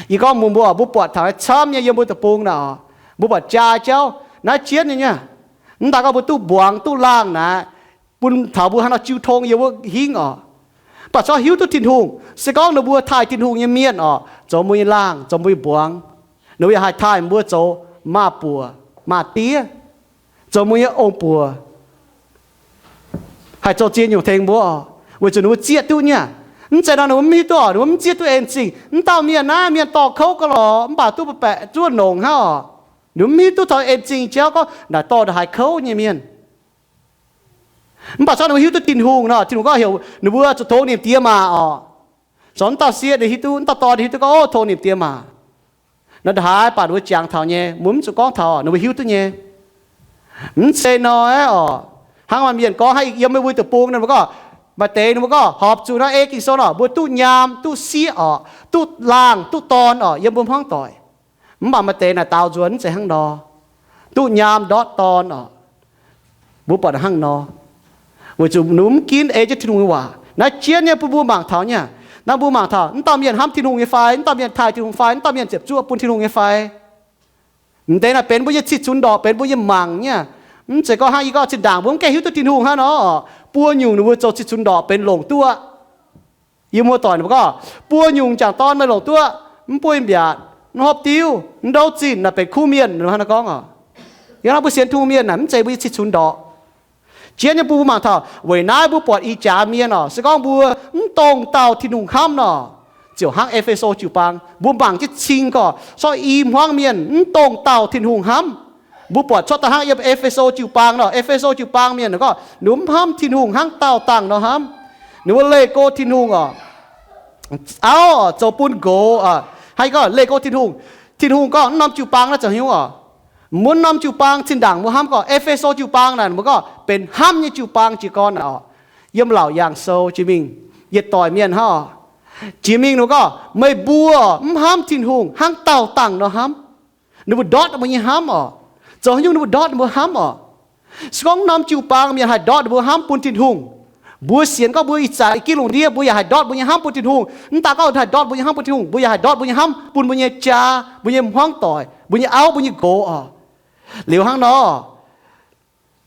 Yie gorngv mbuox mbuo, mbuo buatc taux camv nyei yiem mbuo deic-bung naaic oc, mbuo buatc jaa jauv naaiv jienv nyei nyei. Mv daaih gorngv mbuo duqv mbuangz duqv laangh naaic, bun taux mbuo hnangv nor jiu tong yiem wuov hingv oc. Mv baac corc hiuv duqv Tin-Hungh, se gorngv ninh mbuo taaih Tin-Hungh nyei mienh oc, zoux mbuo nyei laangh, zoux mbuo nyei mbuangz, ninh mbuo yaac haih taaih mbuo zoux maa-buoc maa-diev, zoux mbuo nyei ong-buoc, haih zoux ziex nyungc tengx mbuo oc, weic zuqc ninh mbuo zieqv duqv nyei. Mv zeiz nor ninh mbuo mv hiuv duqv oc, ninh mbuo mv zieqv duqv en zingh. Mv dauh mienh naaiv mienh dorh kouv gauh lorz, mv baac duqv baeqc zuov nongc hnangv oc. Ninh mbuo mv hiuv duqv taux en zingh jauv gorngv naaic dorh ndongc haaix kouv nyei mienh. Mv baac corc ninh mbuo hiuv duqv Tin-Hungh nor, Tin-Hungh gorngv heuc ninh mbuo zuqc tongx ninh die maac oc. Corc mv dauh sieqv ninh hiuv duqv, mv dauh dorn ninh hiuv duqv gorngv, o, tongx ninh die maac. Nor ndongc haaix baac ninh mbuo jangx taux nyei, mbuo mv zuqc gorngv taux, ninh mbuo hiuv duqv nyei. Mv zeiz nor aeqv oc. Hnangv maaih mienh gorngv hnangv yiem meih mbuo deic-bung nor, mbuo gorngv, maaih deix ninh mbuo gorngv horpc zuqc nor ei Ging-Sou nor, mbuo duqv nyaam, duqv sieqv oc, duqv laangh, duqv dorn oc, yiem mbuo hmuangv doic. Mv baac maaih deix naaic daaux nzuonx mv zeiz hnangv nor. Duqv nyaam ndortv dorn oc. Mbuo buatc hnangv nor. Weic zuqc ninh mbuo mv ginv ei jienv Tin-Hungh nyei waac. Naaiv jienv nyei bun mbuo mangc taux nyei. Naaiv mbuo mangc taux, mv dauh mienh hnamv Tin-Hungh nyei fai? Mv dauh mienh taaih Tin-Hungh fai? Mv dauh mienh ziepc zuoqv bun Tin-Hungh nyei fai? M'deix naaic benx mbuo nyei cih cunx ndorqc, benx mbuo nyei mangc nyei. Mv zeiz gorngv hnangv yie gorngv zinh ndaangc mbuo mv gaengh hiuv duqv Tin-Hungh hnangv nor, buo nyungc ninh mbuo zoux zinh cunx ndorqc benx longc duqv. Yie muoz-doic ninh mbuo gorngv, buo nyungc m'jangc dorn meih longc duqv, mv buov mbiaatc, mv hopv diuv, mv ndouv zinh, naaic benx kuv mienh, ninh mbuo hnangv naaiv gorngv oc. Yie hnamv mbuo sienx Tin-Hungh mienh naaic mv zeiz mbuo nyei cih cunx ndorqc. Jiex nyei bun mbuo mangc taux weic naaiv mbuo buatc ih jaax mienh oc, se gorngv mbuo mv dongh dauh Tin-Hungh hnamv nor, ziouc hnangv E^fe^so jiu-baang mbuo mangc jienv cing gorqv, sortv i hmuangv mienh mv dongh dauh Tin-Hungh hnamv. Mbuo buatc cuotv daaih hnangv yiem E^fe^so jiu-baang nor, E^fe^so jiu-baang mienh gorngv ninh mbuo mv hnamv Tin-Hungh hnangv daauh dangh nor hnamv. Ninh mbuo leih go Tin-Hungh oc, auv oc, zoux bun nqox oc. Hnangv yie gorngv leih go Tin-Hungh, Tin-Hungh gorngv mv norm jiu-baang naaiv zoux haaix nyungc oc. Mv norm jiu-baang zinh ndaangc mbuo hnamv gorngv E^fe^so jiu-baang naaic mbuo gorngv benx hnamv nyei jiu-baang jiez gorn oc. Yiem Laauc Yaangh Sou jiex mingh yietc doic mienh hnangv oc. Jiex mingh ninh mbuo gorngv meih mbuo mv hnamv Tin-Hungh hnangv daauh dangh nor hnamv. Ninh mbuo ndortv ninh mbuo nyei hnamv oc. Zoux haaix nyungc ninh mbuo ndortv ninh mbuo hnamv oc? Se gorngv norm jiu-baang mienh haih ndortv ninh mbuo hnamv bun Tin-Hungh, mbuo sienx gorngv mbuo ih zanc i ginv lungh ndiev mbuo yaac haih ndortv mbuo nyei hnamv bun Tin-Hungh. Mv daan gorngv haih ndortv mbuo nyei hnamv bun Tin-Hungh, mbuo yaac haih ndortv mbuo nyei hnamv bun mbuo nyei jaa, mbuo nyei hmuangv doic, mbuo nyei auv, mbuo nyei nqox oc. Liuz hnangv nor,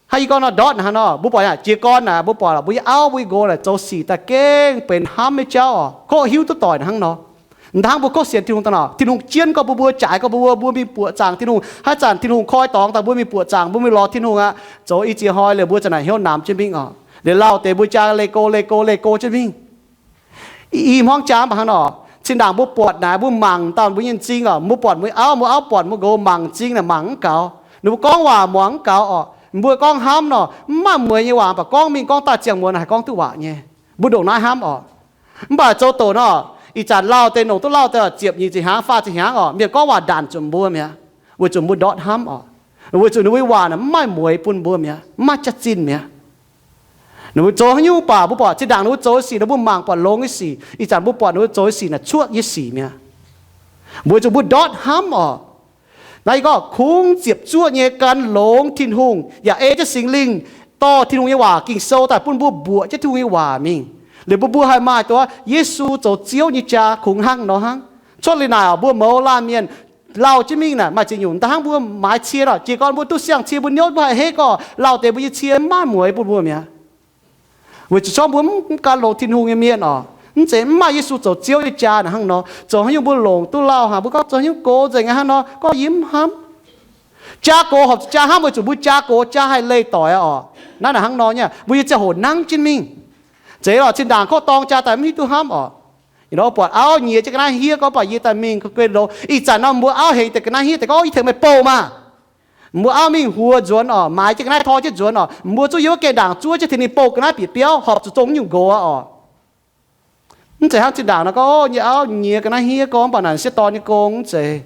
hnangv yie gorngv nor ndortv hnangv nor, mbuo buatc jiez gorn naaic mbuo buatc mbuo nyei auv mbuo nyei nqox naaic zoux sic daaih gengh benx hnamv nyei jauv oc, kov hiuv duqv doic hnangv nor. Hnangv mbuo kov sienx Tin-Hungh daaih nor, Tin-Hungh jienv gorx bun mbuo, jaaix gorx bun mbuo, mbuo mingh buoqc zaangc Tin-Hungh. Haaix zanc Tin-Hungh koi dorngx daaih mbuo mingh buoqc zaangc, mbuo mingh lorz Tin-Hungh aqv, zoux i ziex hnoi liuz mbuo za'naaic hnyouv namx jienv mingh oc. Liuz lauh deix mbuo jaa leih go leih go leih go jienv mingh. I hmuangv jaa mv baac hnangv nor, zinh ndaangc mbuo buatc naaic mbuo mangc daaih mbuo nyei m'zing oc, mbuo buatc mbuo nyei auv, mbuo auv buatc mbuo nqox mangc m'zing naaic mangc mv gaux, ninh mbuo gorngv waac muangx mv gaux oc. Mbuo gorngv hnamv nor, mv maaih mueix nyei waac, mv baac gorngv mingh gorngv daaih ziangh muonz haih gorngv duqv waac nyei. Mbuo ndongc naaiv hnamv oc. Mv baac zoux doqc nor, ih zanc lauh deix longc duqv lauh deix ziepc nyeic ziepc hnyangx, faah ziepc hnyangx oc, mienh gorngv waac ndanc zuqc mbuo mi'aqv, weic zuqc mbuo ndortv hnamv oc. Weic zuqc ninh mbuo nyei waac naaic mv maaih mueix bun mbuo mi'aqv, mv maaih jaax-zinh mi'aqv. Ninh mbuo zoux haaix nyungc baac mbuo buatc zinh ndaangc ninh mbuo zoux nyei sic nor mbuo mangc buatc longx nyei sic, ih zanc mbuo buatc ninh mbuo zoux nyei sic naaic cuotv nyei sic mi'aqv. Weic zuqc mbuo ndortv hnamv oc. Naaiv yie gorngv kungx ziepc zuoqv nyei gan longx Tin-Hungh yaac ei jienv Singx Lingh dorh Tin-Hungh nyei waac Ging-Sou daaih bun mbuo mbuoqc jienv Tin-Hungh nyei waac mingh. Liuz mbuo mbuo haih maaih duqv Yesu zoux Ziouv nyei jaa kungx hnangv nor hnangv. Cuotv liuz naaic oc, mbuo mouz laanh mienh lauh jienv mingh naaic maaih ziex nyungc daaih hnangv mbuo maaiz cie oc, jiez gorn mbuo duqv siang-cie mbuo niouv mv baac hei gorx lauh deix mbuo nyei cie mv maaih mueix bun mbuo mi'aqv. Weic zuqc corc mbuo mv gan longx Tin-Hungh nyei mienh oc, mv zeiz mv maaih Yesu zoux Ziouv nyei jaa naaic hnangv nor. Zoux haaix nyungc mbuo longc duqv lauh haic, mbuo gorngv zoux haaix nyungc gox nzengc aqv hnangv nor, gorngv yie mv hnamv. Jaa gox horpc zuqc jaa hnamv weic zuqc mbuo jaa gox jaa haih leih doic aqv oc. Naaiv naaic hnangv nor nyei, mbuo nyei ziangh hoc nangv jienv mingh. Zeiz lorqc, zinh ndaangc kov dorng jaa daaih mv hiuv duqv hnamv oc. Buatc auv nyiex jienv ga'naaiv hniev gorngv baac yie daaih mingh guen loz. Ih zanc nor mbuo auv hengx deix ga'naaiv hniev deix gorngv, yie tengx meih bouh maah. Mbuo auv mingh huox nzuonx oc, maaiz jienv ga'naaiv tor jienv nzuonx oc, mbuo zuqc yiem wuov gaengh ndaangc zuov jienv tengx ninh bouh ga'naaiv bieqc biauv, horpc zuqc zong nyungc nqox aqv oc. Mv zeiz hnangv zinh ndaangc nor gorngv, nyei auv nyiex ga'naaiv hniev gorngv baac naaic sieqv dorn nyei gong, mv zeiz.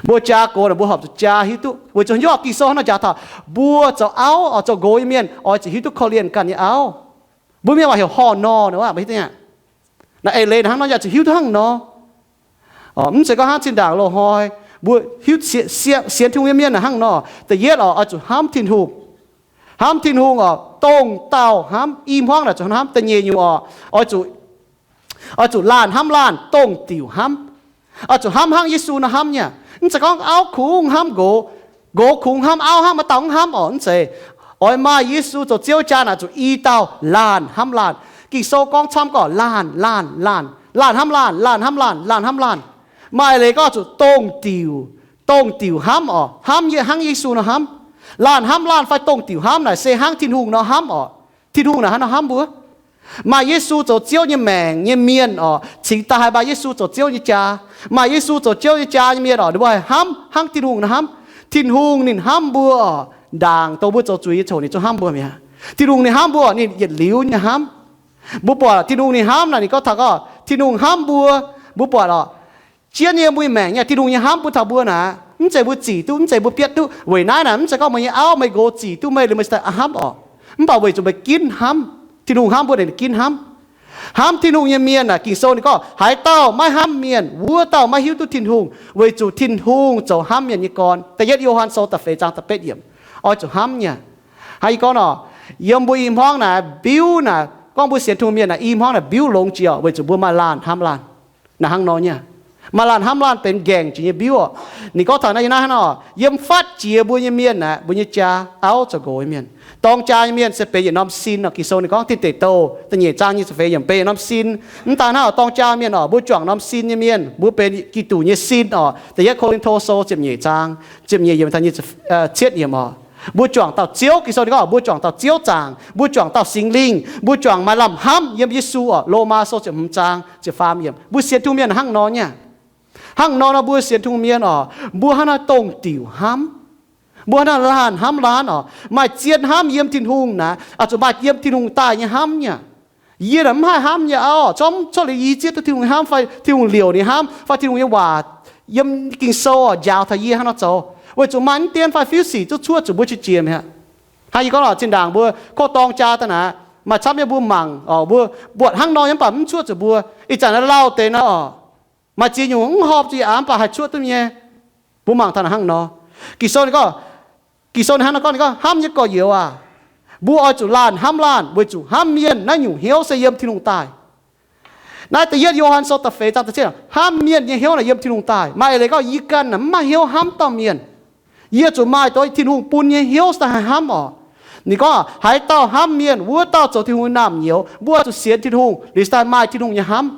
Mbuo jaa gox naaic mbuo horpc zuqc jaa hiuv duqv, weic zuqc hnyouv Ging-Sou hnangv nor jaax taux, mbuo zoux auv oc, zoux nqox nyei mienh oix zuqc hiuv duqv korv-lienh ganh nyei auv. Mbuo mienh waac heuc horh nor, naaiv eix leiz hnangv nor yaac zuqc hiuv duqv hnangv nor. Mv zeiz gorngv hnangv zinh ndaangc loz-hnoi mbuo hiuv sienx Tin-Hungh nyei mienh hnangv nor. Da'yietv oc, oix zuqc hnamv Tin-Hungh. Hnamv Tin-Hungh oc, dongh dauh hnamv. I hmuangv naaic zuqc hnamv. Da'nyeic nyungc oc, oix zuqc, oix zuqc laanh hnamv laanh, dongh diuc hnamv. Oix zuqc hnamv hnangv Yesu nor hnamv nyei. Mv zeiz gorngv auv kungx hnamv nqox, nqox kungx hnamv auv hnangv, maaih dauh mv hnamv oc, mv zeiz. Oix maaih Yesu zoux Ziouv jaa naaic zuqc i dauh laanh hnamv laanh. Ging-Sou gorngv camv gorngv laanh, laanh, laanh, laanh hnamv laanh, laanh hnamv laanh, laanh hnamv laanh. Maaih leiz gorngv zuqc dongh diuc, dongh diuc hnamv oc, hnamv hnangv Yesu nor hnamv. Laanh hnamv laanh fai dongh diuc hnamv naaic se hnangv Tin-Hungh nor hnamv oc. Tin-Hungh naaic hnangv nor hnamv mbuo. Maaih Yesu zoux Ziouv nyei maengc nyei mienh oc, cingx daaih haih maaih Yesu zoux Ziouv nyei jaa. Maaih Yesu zoux Ziouv nyei jaa nyei mienh oc, ninh mbuo haih hnamv hnangv Tin-Hungh nor hnamv. Tin-Hungh ninh hnamv mbuo oc, ndaangc dongh mbuo zoux zuiz nyei ziangh hoc ninh zungv hnamv mbuo mi'aqv. Tin-Hungh ninh hnamv mbuo, ninh yietc liuz nyei hnamv. Mbuo buatc Tin-Hungh ninh hnamv naaic, ninh gorngv taux gorngv Tin-Hungh hnamv mbuo. Mbuo buatc oc, jienv yiem mbuo nyei maengc nyei Tin-Hungh nyei hnamv bun taux mbuo naaic, mv zeiz mbuo zic duqv, mv zeiz mbuo bietv duqv. Weic naaic naaic mv zeiz gorngv meih nyei auv meih nqox zic duqv meih liuz meih hnamv oc. Mv baac weic zuqc meih ginv hnamv, Tin-Hungh hnamv mbuo, ninh ginv hnamv. Hnamv Tin-Hungh nyei mienh naaic, Ging-Sou ninh gorngv, haaix dauh maiv hnamv mienh, wuov dauh maiv hiuv duqv Tin-Hungh, weic zuqc Tin-Hungh zoux hnamv mienh nyei gorn. Da'yietv Yo^han Sou da'feix zaang da'betv yiemc. Oix zuqc hnamv nyei. Hnangv yie gorngv nor, yiem mbuo i hmuangv naaic, biuv naaic, Gorngv mbuo sienx Tin-Hungh mienh naaic, i hmuangv naaic mbiuv longx jiex oc, weic zuqc mbuo maaih laanh hnamv laanh. Naaic hnangv nor nyei, maaih laanh hnamv laanh benx nqaengc jiex nyei mbiuv oc. Ninh gorngv taux naaiv, yie naaiv hnangv nor, yiem fatv jiex mbuo nyei mienh naaic, mbuo nyei jaa auv zoux nqox nyei mienh. Dorng jaa nyei mienh se benx yietc norm sin oc. Ging-Sou ninh gorngv Tin Deic Douh da'nyeic zaang nyic ziepc feix yiemc benx yietc norm sin. Mv daaih hnangv oc, dorng jaa mienh oc, mbuo juangc norm sin nyei mienh, mbuo benx Giduc nyei sin oc. Da'yietv Ko^lin^to Sou ziepc nyeic zaang, ziepc nyeic yiemc taux nyic ziepc, cietv yiemc oc. Mbuo juangc dauh Ziouv, Ging-Sou ninh gorngv mbuo juangc dauh Ziouv zaangc, mbuo juangc dauh Singx Lingh, mbuo juangc maaih lamh hnamv yiem Yesu oc. Lomaa Sou ziepc hmz zaang ziepc faam yiemc. Mbuo sienx Tin-Hungh mienh hnangv nor nyei. Hnangv nor nor mbuo sienx Tin-Hungh mienh oc, mbuo hnangv naaiv dongh diuc hnamv. Mbuo hnangv naaiv laanh hnamv laanh oc, maaih zien hnamv yiem Tin-Hungh naaic, oix zuqc maaih yiem Tin-Hungh daaih nyei hnamv nyei. Yie naaic mv haih hnamv yie auv, zorqv, zorqv liuz yie zieqv duqv Tin-Hungh hnamv fai Tin-Hungh liouc ninh hnamv fai Tin-Hungh nyei waac yiem Ging-Sou oc njaaux taux yie hnangv nor zoux, weic zuqc maaih mv dien fai fiuv sic zuqv cuotv zuqc mbuo qiex jiez mi'aqv. Hnangv yie gorngv oc, zinh ndaangc mbuo kov dorng jaa daaih naaic, maaih camv nyei mbuo mangc oc, mbuo buatc hnangv nor nyei mv baac mv cuotv zuqc mbuo. Ih zanc naaiv lauh deix nor oc, maaih ziex nyungc mv horpc zuqc yie aqv mv baac haih cuotv duqv nyei. Mbuo mangc taux naaic hnangv nor. Ging-Sou ninh gorngv, Ging-Sou ninh hnangv nor gorngv, ninh gorngv, hnamv nyei gorx-youz aac, mbuo oix zuqc laanh hnamv laanh, weic zuqc hnamv mienh naaiv nyungc hnyouv se yiem Tin-Hungh daaih. Naaiv da'yietv Yo^han Sou da'feix zaang da'cietv, hnamv mienh nyei hnyouv naaic yiem Tin-Hungh daaih. Maaih eix leiz gorngv, yie ganh naaic mv maaih hnyouv hnamv dauh mienh. Yie zuqc maaih dongh Tin-Hungh bun nyei hnyouv daaih haih hnamv oc. Ninh gorngv, haaix dauh hnamv mienh, wuov dauh zoux Tin-Hungh nyei naamh nyouz. Mbuo zuqc sienx Tin-Hungh liuz daaih maaih Tin-Hungh nyei hnamv.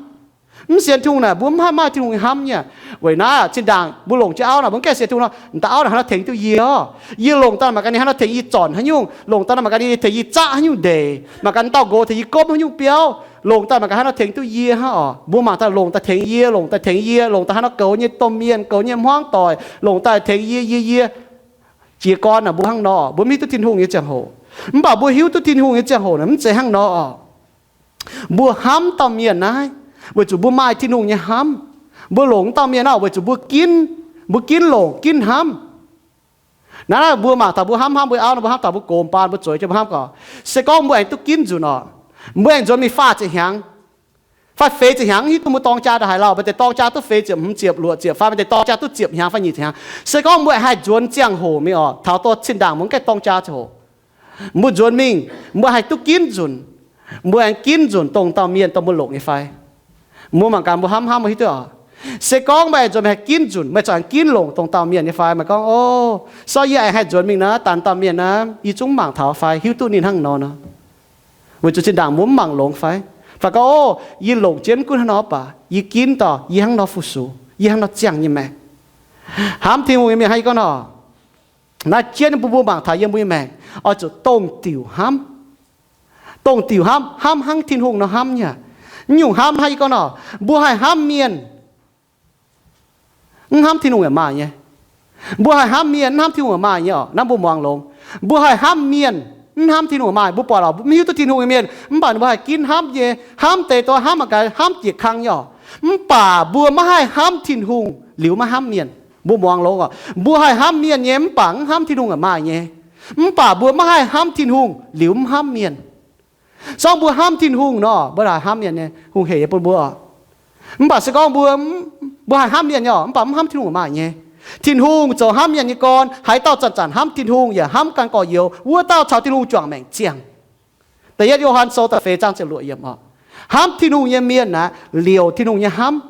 Mv sienx Tin-Hungh naaic, mbuo mv haih maaih Tin-Hungh nyei hnamv nyei. Weic naaiv zinh ndaangc mbuo longc jienv auv naaic, mbuo mv gaengh sienx Tin-Hungh nor, dauh auv naaic haaix nor tengx duqv yie oc? Yie longc daaih mangc gaax ninh haaix nor tengx yie zornc haaix nyungc, longc daaih mangc gaax ninh tengx yie zaqv haaix nyungc ndeic, mangc gaax ninh dauh nqox tengx yie gomv haaix nyungc biauv, longc daaih mangc gaax haaix nor tengx duqv yie hnangv oc. Mbuo mangc daaih longc daaih tengx yie, longc daaih tengx yie, longc daaih haaix nor goux nyei domh mienh, goux nyei hmuangv doic, longc daaih tengx yie, yie, yie. Jiez gorn naaic mbuo hnangv nor, mbuo mv hiuv duqv Tin-Hungh nyei ziangh hoc. Mv baac mbuo hiuv duqv Tin-Hungh nyei ziangh hoc naaic mv zeiz hnangv nor oc. Mbuo hnamv dauh mienh naaiv, weic zuqc mbuo maaih Tin-Hungh nyei hnamv. Mbuo longc dauh mienh naaiv weic zuqc mbuo ginv, mbuo ginv longc, ginv hnamv. Naaiv, naaiv mbuo mangc taux mbuo hnamv hnamv mbuo auv nor, mbuo hnamv taux mbuo gox baan mbuo zueiz jienv mbuo hnamv gorngv, se gorngv mbuo aengx duqv ginv nzunc oc, mbuo aengx nzuonx mingh faah ziepc hnyangx, fai feix ziepc hnyangx, hiuv duqv mbuo dorng jaa daaih haaix lauh, maaih deix dorng jaa duqv feix ziepc, hmz ziepc, luoqc ziepc, fai maaih deix dorng jaa duqv ziepc hnyangx fai nyic ziepc hnyangx. Se gorngv mbuo aengx haih nzuonx ziangh hoc mingh oc, taux dorh zinh ndaangc mbuo mv gaengh dorng jaa ziangh hoc, mbuo nzuonx mingh, mbuo haih duqv ginv nzunc, mbuo aengx ginv nzunc dongh dauh mienh dongh mbuo longc nyei fai? Mbuo mangc gaax mbuo hnamv hnamv mbuo hiuv duqv oc. Se gorngv meih nzuonx meih haih ginv nzunc, meih ziouc aengx ginv longc dongh dauh mienh nyei fai? Meih gorngv, o, so yie aengx haih nzuonx mingh naaiv, daanh dauh mienh naaiv yie zungv mangc taux fai hiuv duqv ninh hnangv nor nor. Weic zuqc zinh ndaangc mbuo mv mangc longx fai? Fai gorngv, o, yie longc jienv mv gunv hnangv nor baac yie ginv dorh yie hnangv nor fu-sux, yie hnangv nor ziangh nyei maengc. Hnamv Tin-Hungh nyei mienh hnangv yie gorngv nor, naaiv jienv mbuo, mbuo mangc taux yiem mbuo nyei maengc oix zuqc dongh diuc hnamv. Dongh diuc hnamv, hnamv hnangv Tin-Hungh nor hnamv nyei. Mv nyungc hnamv hnangv yie gorngv nor, mbuo haih hnamv mienh, mv hnamv Tin-Hungh yaac maaih nyei. Mbuo haih hnamv mienh, mv hnamv Tin-Hungh yaac maaih nyei oc. Naaiv mbuo muangx longx. Mbuo haih hnamv mienh, mv hnamv Tin-Hungh yaac maaih. Mbuo buatc oc, mv hiuv duqv Tin-Hungh nyei mienh, mv baac mbuo haih ginv hnamv nyei, hnamv deix dongh hnamv mangc gaax hnamv jiex kang nyei oc. Mv baac mbuo maiv haih hnamv Tin-Hungh liuz maiv hnamv mienh. Mbuo muangx longx oc. Mbuo haih hnamv mienh nyei, mv baac mv hnamv Tin-Hungh yaac maaih nyei. Mv baac mbuo maiv haih hnamv Tin-Hungh liuz mv hnamv mienh. Se gorngv mbuo hnamv Tin-Hungh nor, mbuo haih hnamv mienh nyei, hungh hec nyei bun mbuo oc. Mv baac se gorngv mbuo, mbuo haih hnamv mienh nyei oc, mv baac mv hnamv Tin-Hungh maaih nyei. Tin-Hungh zoux hnamv mienh nyei gorn. Haaix dauh zanc-zanc hnamv Tin-Hungh yaac hnamv ganh gorx-youz, wuov dauh caux Tin-Hungh juangc maengc ziangh. Da'yietv Yo^han Sou da'feix zaang ziepc luoqc yiemc oc. Hnamv Tin-Hungh nyei mienh naaic liouc Tin-Hungh nyei hnamv.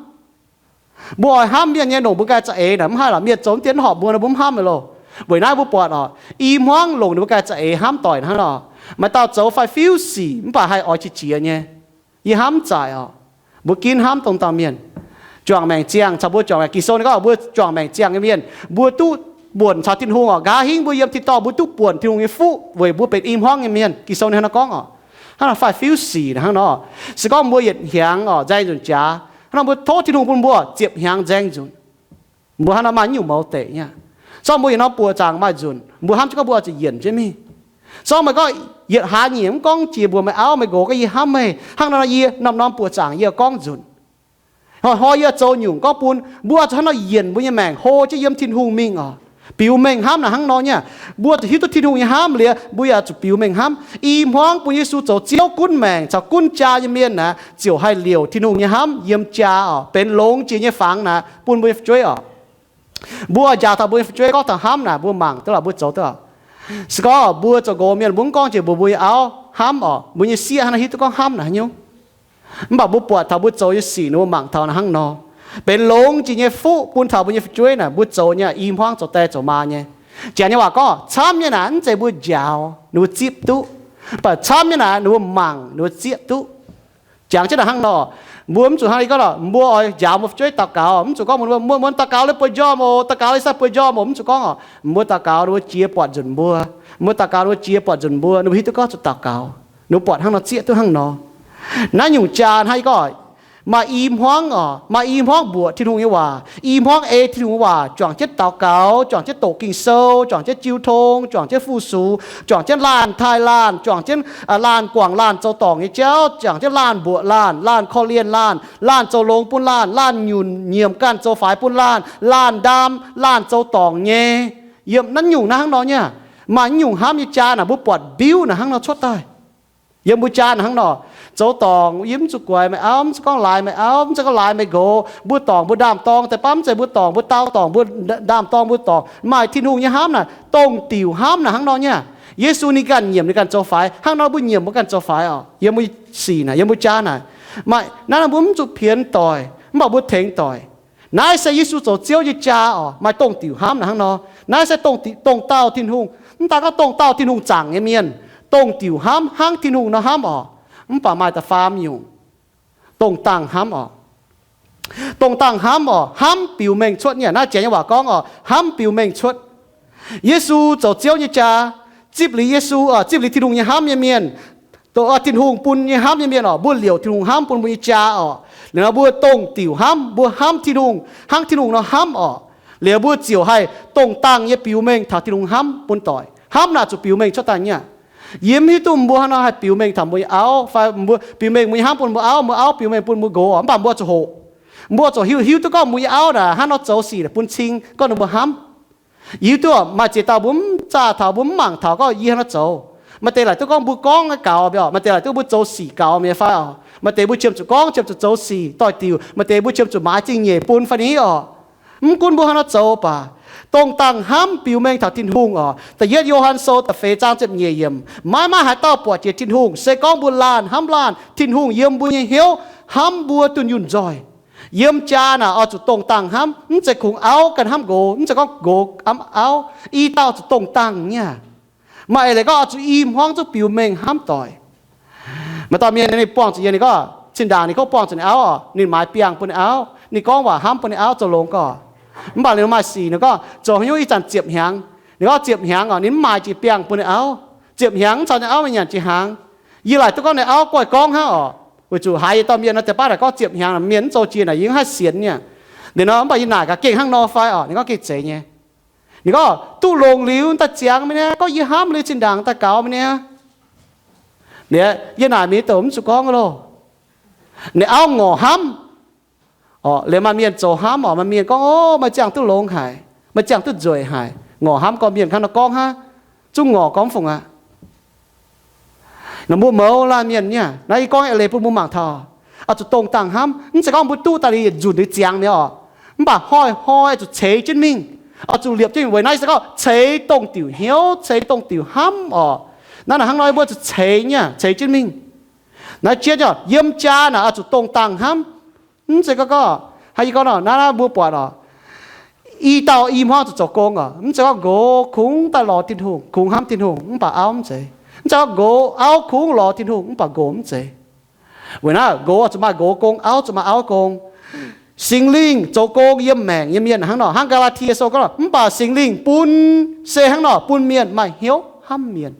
Mbuo oix hnamv mienh nyei, longc mbuo ganh za'eix naaic mv haih lorqc. Mienh zoux mv dien horpc mbuo nor, mbuo mv hnamv lorqc. Weic naaiv mbuo buatc oc, i hmuangv longc ninh mbuo ganh za'eix hnamv doic hnangv nor, maaih dauh zoux fai fiuv sic mv baac haih oix qiex jiez nyei. Yie hnamv mv zaic oc. Mbuo ginv hnamv dongh dauh mienh. Juangc maengc ziangh, caux mbuo juangc maengc, Ging-Sou ninh gorngv mbuo juangc maengc ziangh nyei mienh, mbuo duqv buonc caux Tin-Hungh oc. Nqa'haav hingv mbuo yiem tin-dorngh mbuo duqv buonc Tin-Hungh nyei fuqv weic mbuo benx i hmuangv nyei mienh. Ging-Sou ninh hnangv nor gorngv oc. Hnangv naaic fai fiuv sic hnangv nor. Se gorngv mbuo yietc hnyangx oc nzaeng nzunc jaax, hnangv nor mbuo tov Tin-Hungh bun mbuo ziepc hnyangx nzaeng nzunc. Mbuo hnangv nor maaih nyungc mouz deic nyei. Se gorngv mbuo yietc norm buoqc zaangc maaih nzunc, mbuo hnamv jienv gorngv mbuo oix zuqc yienc jienv mingh. Se gorngv meih gorngv yietc hlaax nyungc mv gorngv jiex mbuox meih auv meih nqox gorngv yie hnamv meih hnangv nor, yie norm-norm buoqc zaangc yie gorngv nzunc. Hnoi-hnoi yie zoux nyungc gorngv bun mbuo oix zuqc hnangv nor yienc mbuo nyei maengc hlo jienv yiem Tin-Hungh mingh oc. Biux mengh hnamv naaic hnangv nor nyei. Mbuo zuqc hiuv duqv Tin-Hungh nyei hnamv liuz, mbuo yaac zuqc biux mengh hnamv. I hmuangv bun Yesu zoux Ziouv gunv maengc caux gunv jaa nyei mienh naaic, ziouc haih liouc Tin-Hungh nyei hnamv yiem jaa oc, benx longx jiex nyei fangx naaic bun mbuo nyei fu'jueiv oc. Mbuo njaaux taux mbuo nyei fu'jueiv gorngv taux hnamv naaic, mbuo mangc duqv lorqc, mbuo zoux duqv oc. Se gorngv mbuo zoux nqox mienh, mbuo mv gorngv jiex mbuox mbuo nyei auv, hnamv orqc, mbuo nyei sieqv hnangv naaiv hiuv duqv gorngv hnamv naaic haaix nyungc. Mv baac mbuo buatc taux mbuo zoux nyei sic ninh mbuo mangc taux naaic hnangv nor, benx longx jiex nyei fuqv bun taux mbuo nyei fu'jueiv naaic, mbuo zoux nyei i hmuangv zoux die zoux maa nyei. Janx nyei waac gorngv, camv nyei naaic mv zeiz mbuo njaaux ninh mbuo zipv duqv, mv baac camv nyei naaic ninh mbuo mangc ninh mbuo zieqv duqv. Jangx jienv naaic hnangv nor, mbuo mv zuqc hnangv naaiv gorngv lorqc, mbuo oix njaaux mbuo fu'jueiv daux gaux, mv zuqc gorngv mbuo, mbuo daux gaux liuz bueix njormh oc, daux gaux liuz sai bueix njormh oc, mv zuqc gorngv orqc. Mbuo daux gaux ninh mbuo jiex buatc nzunc mbuo, mbuo daux gaux ninh mbuo jiex buatc nzunc mbuo, ninh mbuo hiuv duqv gorngv zuqc daux gaux, ninh mbuo buatc hnangv nor zieqv duqv hnangv nor. Naaiv nyungc jaa hnangv yie gorngv, maaih i hmuangv orqc, maaih i hmuangv mbuoqc Tin-Hungh nyei waac, i hmuangv ei Tin-Hungh nyei waac, juangc jienv daux gaux, juangc jienv doqc Ging-Sou, juangc jienv jiu tong, juangc jienv fu-sux, juangc jienv laanh taaih laanh, juangc jienv laanh guangc laanh zoux dorngc nyei jauv, juangc jienv laanh mbuoqc laanh, laanh korv-lienh laanh, laanh zoux longx bun laanh, laanh nyunc nyiemc ganh zoux faix bun laanh, laanh ndaam, laanh zoux dorngc nyei. Yiem naaiv nyungc naaiv hnangv nor nyei. Maaih naaiv nyungc hnamv nyei jaa naaic mbuo buatc mbiuv naaic hnangv nor cuotv daaih. Yiem mbuo jaa naaic hnangv nor, zoux dorngc yie mv zuqc guaix meih auv, mv zuqc gorngv laaix meih auv, mv zeiz gorngv laaix meih nqox. Mbuo dorngc mbuo ndaam-dorng daaih baav, mv zeiz mbuo dorngc mbuo dau dorngc, mbuo ndaam-dorng mbuo dorngc. Maaih Tin-Hungh nyei hnamv naaic, dongh diuc hnamv naaic hnangv nor nyei. Yesu ninh ganh nyiemc ninh ganh zoux faix, hnangv nor mbuo nyiemc mbuo ganh zoux faix orqc. Yiem mbuo sic naaic, yiem mbuo jaa naaic, maaih naaiv nor mbuo mv zuqc pienx doic, mv baac mbuo tengx doic. Naaiv se Yesu zoux Ziouv nyei jaa orqc, maaih dongh diuc hnamv naaic hnangv nor. Naaiv se dongh diuc, dongh dauh Tin-Hungh, mv daan gorngv dongh dauh Tin-Hungh zaangc nyei mienh, dongh diuc hnamv, hnangv Tin-Hungh nor hnamv orqc. Mv baac maaih da'faam nyungc, dongh dangh hnamv orqc. Dongh dangh hnamv orqc, hnamv biux mengh cuotv nyei. Naaiv janx nyei waac gorngv orqc, hnamv biux mengh cuotv. Yesu zoux Ziouv nyei jaa, zipv liuz Yesu, zipv liuz Tin-Hungh nyei hnamv nyei mienh, Tin-Hungh bun nyei hnamv nyei mienh orqc, mbuo liouc Tin-Hungh hnamv bun mbuo nyei jaa orqc. Liuz nor mbuo dongh diuc hnamv, mbuo hnamv Tin-Hungh hnangv Tin-Hungh nor hnamv orqc. Liuz mbuo ziouc haih dongh dangh nyei biux mengh taux Tin-Hungh hnamv bun doic. Hnamv naaic zuqc biux mengh cuotv daaih nyei aqv. Yie mv hiuv duqv mbuo hnangv nor haih biux mengh taux mbuo nyei auv fai mbuo biux mengh mbuo nyei hnamv bun mbuo auv, mbuo auv biux mengh bun mbuo nqox orqc. Mv baac mbuo zuqc hoqc, mbuo zuqc hiuv, hiuv duqv gorngv mbuo nyei auv naaic hnangv nor zoux sic naaic bun cing gorngv ninh mbuo hnamv. Yie hiuv duqv maaih ziex dauh mbuo mv zaah taux, mbuo mv mangc taux gorngv yie hnangv nor zoux. Maaih deix laaic duqv gorngv mbuo gorngv gaux mi'aqv orqc, maaih deix laaic duqv mbuo zoux sic gaux mi'aqv fai orqc. Maaih deix mbuo qiemx zuqc gorngv, qiemx zuqc zoux sic doix diuc, maaih deix mbuo qiemx zuqc maaiz zingh nyeic bun fai ni orqc. Mv gunv mbuo hnangv nor zoux baac, dongh dangh hnamv biux mengh taux Tin-Hungh orqc. Da'yietv Yo^han Sou da'feix zaang ziepc nyeic yiemc, maiv maaih haaix dauh buatc jiex Tin-Hungh, se gorngv mbuo laanh hnamv laanh, Tin-Hungh yiem mbuo nyei hnyouv hnamv mbuo dunh yunh nzoih. Yiem jaa naaic oix zuqc dongh dangh hnamv, mv zeiz kungx auv ganh hnamv nqox, mv zeiz gorngv nqox hnamv auv. I dauh zuqc dongh dangh nyei aqv. Maaih eix leiz gorngv oix zuqc i hmuangv zungv biux mengh hnamv doic. Maaih dauh mienh ninh buangh zuqc yiem, ninh gorngv zinh ndaangc ninh kov buangh zuqc ninh auv orqc, ninh maaiz biangh bun ninh auv, ninh gorngv waac hnamv bun ninh auv zoux longx gorx. Mv baac ninh maaih sic, ninh gorngv zoux haaix nyungc ih zanc ziepc hnyangx, ninh gorngv ziepc hnyangx orqc, ninh mv maaiz jiex biangh bun ninh auv. Ziepc hnyangx mv caux ninh auv mingh nyanc jiex hnaangx. Yie laaic duqv gorngv ninh auv goiv gorngv hnangv orqc, weic zuqc haiz yietc dauh mienh nor deix baav naaic gorngv ziepc hnyangx mienh mv zoux jiex naaic yie mv haih sienx nyei. Ninh nor mv baac yie naaic gaax gengh hnangv nor fai orqc, ninh gorngv gengh zeiz nyei. Ninh gorngv duqv longx liuz daaih ziangx mi'aqv, gorngv yie hnamv liuz zinh ndaangc daaih gaux mi'aqv. Liuz yie naaic mienh douc mv zuqc gorngv loh. Ninh auv ngorc hnamv orqc, liuz maaih mienh zoux hnamv orqc, maaih mienh gorngv, o, meih ziangh duqv longx haic, meih ziangh duqv nzueic haic. Ngorc hnamv gorngv mienh hnangv nor gorngv hnangv, zungv ngorc gorngv mv fungc aqv. Nor mbuo mouz laanh mienh nyei, naaiv yie gorngv eix leiz bun mbuo mangc taux, oix zuqc dongh dangh hnamv. Mv zeiz gorngv mbuo duqv daaih liuz nzunc liuz ziangx mi'aqv orqc. Mv baac hnoi-hnoi oix zuqc ceix jienv mingh, oix zuqc liepc jienv. Weic naaiv se gorngv ceix dongh diuc hnyouv, ceix dongh diuc hnamv orqc. Naaiv naaic hnangv nor mbuo zuqc ceix nyei, ceix jienv mingh. Naaiv jienv nyei, yiem jaa naaic oix zuqc dongh dangh hnamv. Mv zeiz gorngv, gorngv, hnangv yie gorngv nor, naaiv naaiv mbuo buatc orqc, i dauh i hmuangv zuqc zoux gong orqc. Mv zeiz gorngv nqox kungx daaih lorz Tin-Hungh, kungx hnamv Tin-Hungh, mv baac auv mv zeiz. Mv zeiz gorngv nqox, auv kungx lorz Tin-Hungh, mv baac nqox mv zeiz. Weic naaiv nqox zuqc maaih nqox gong, auv zuqc maaih auv gong. Singx Lingh zoux gong yiem maengc nyei mienh hnangv nor, hnangv Gaa^laa^tie Sou gorngv, mv baac Singx Lingh bun, se hnangv nor bun mienh maaih hnyouv hnamv mienh.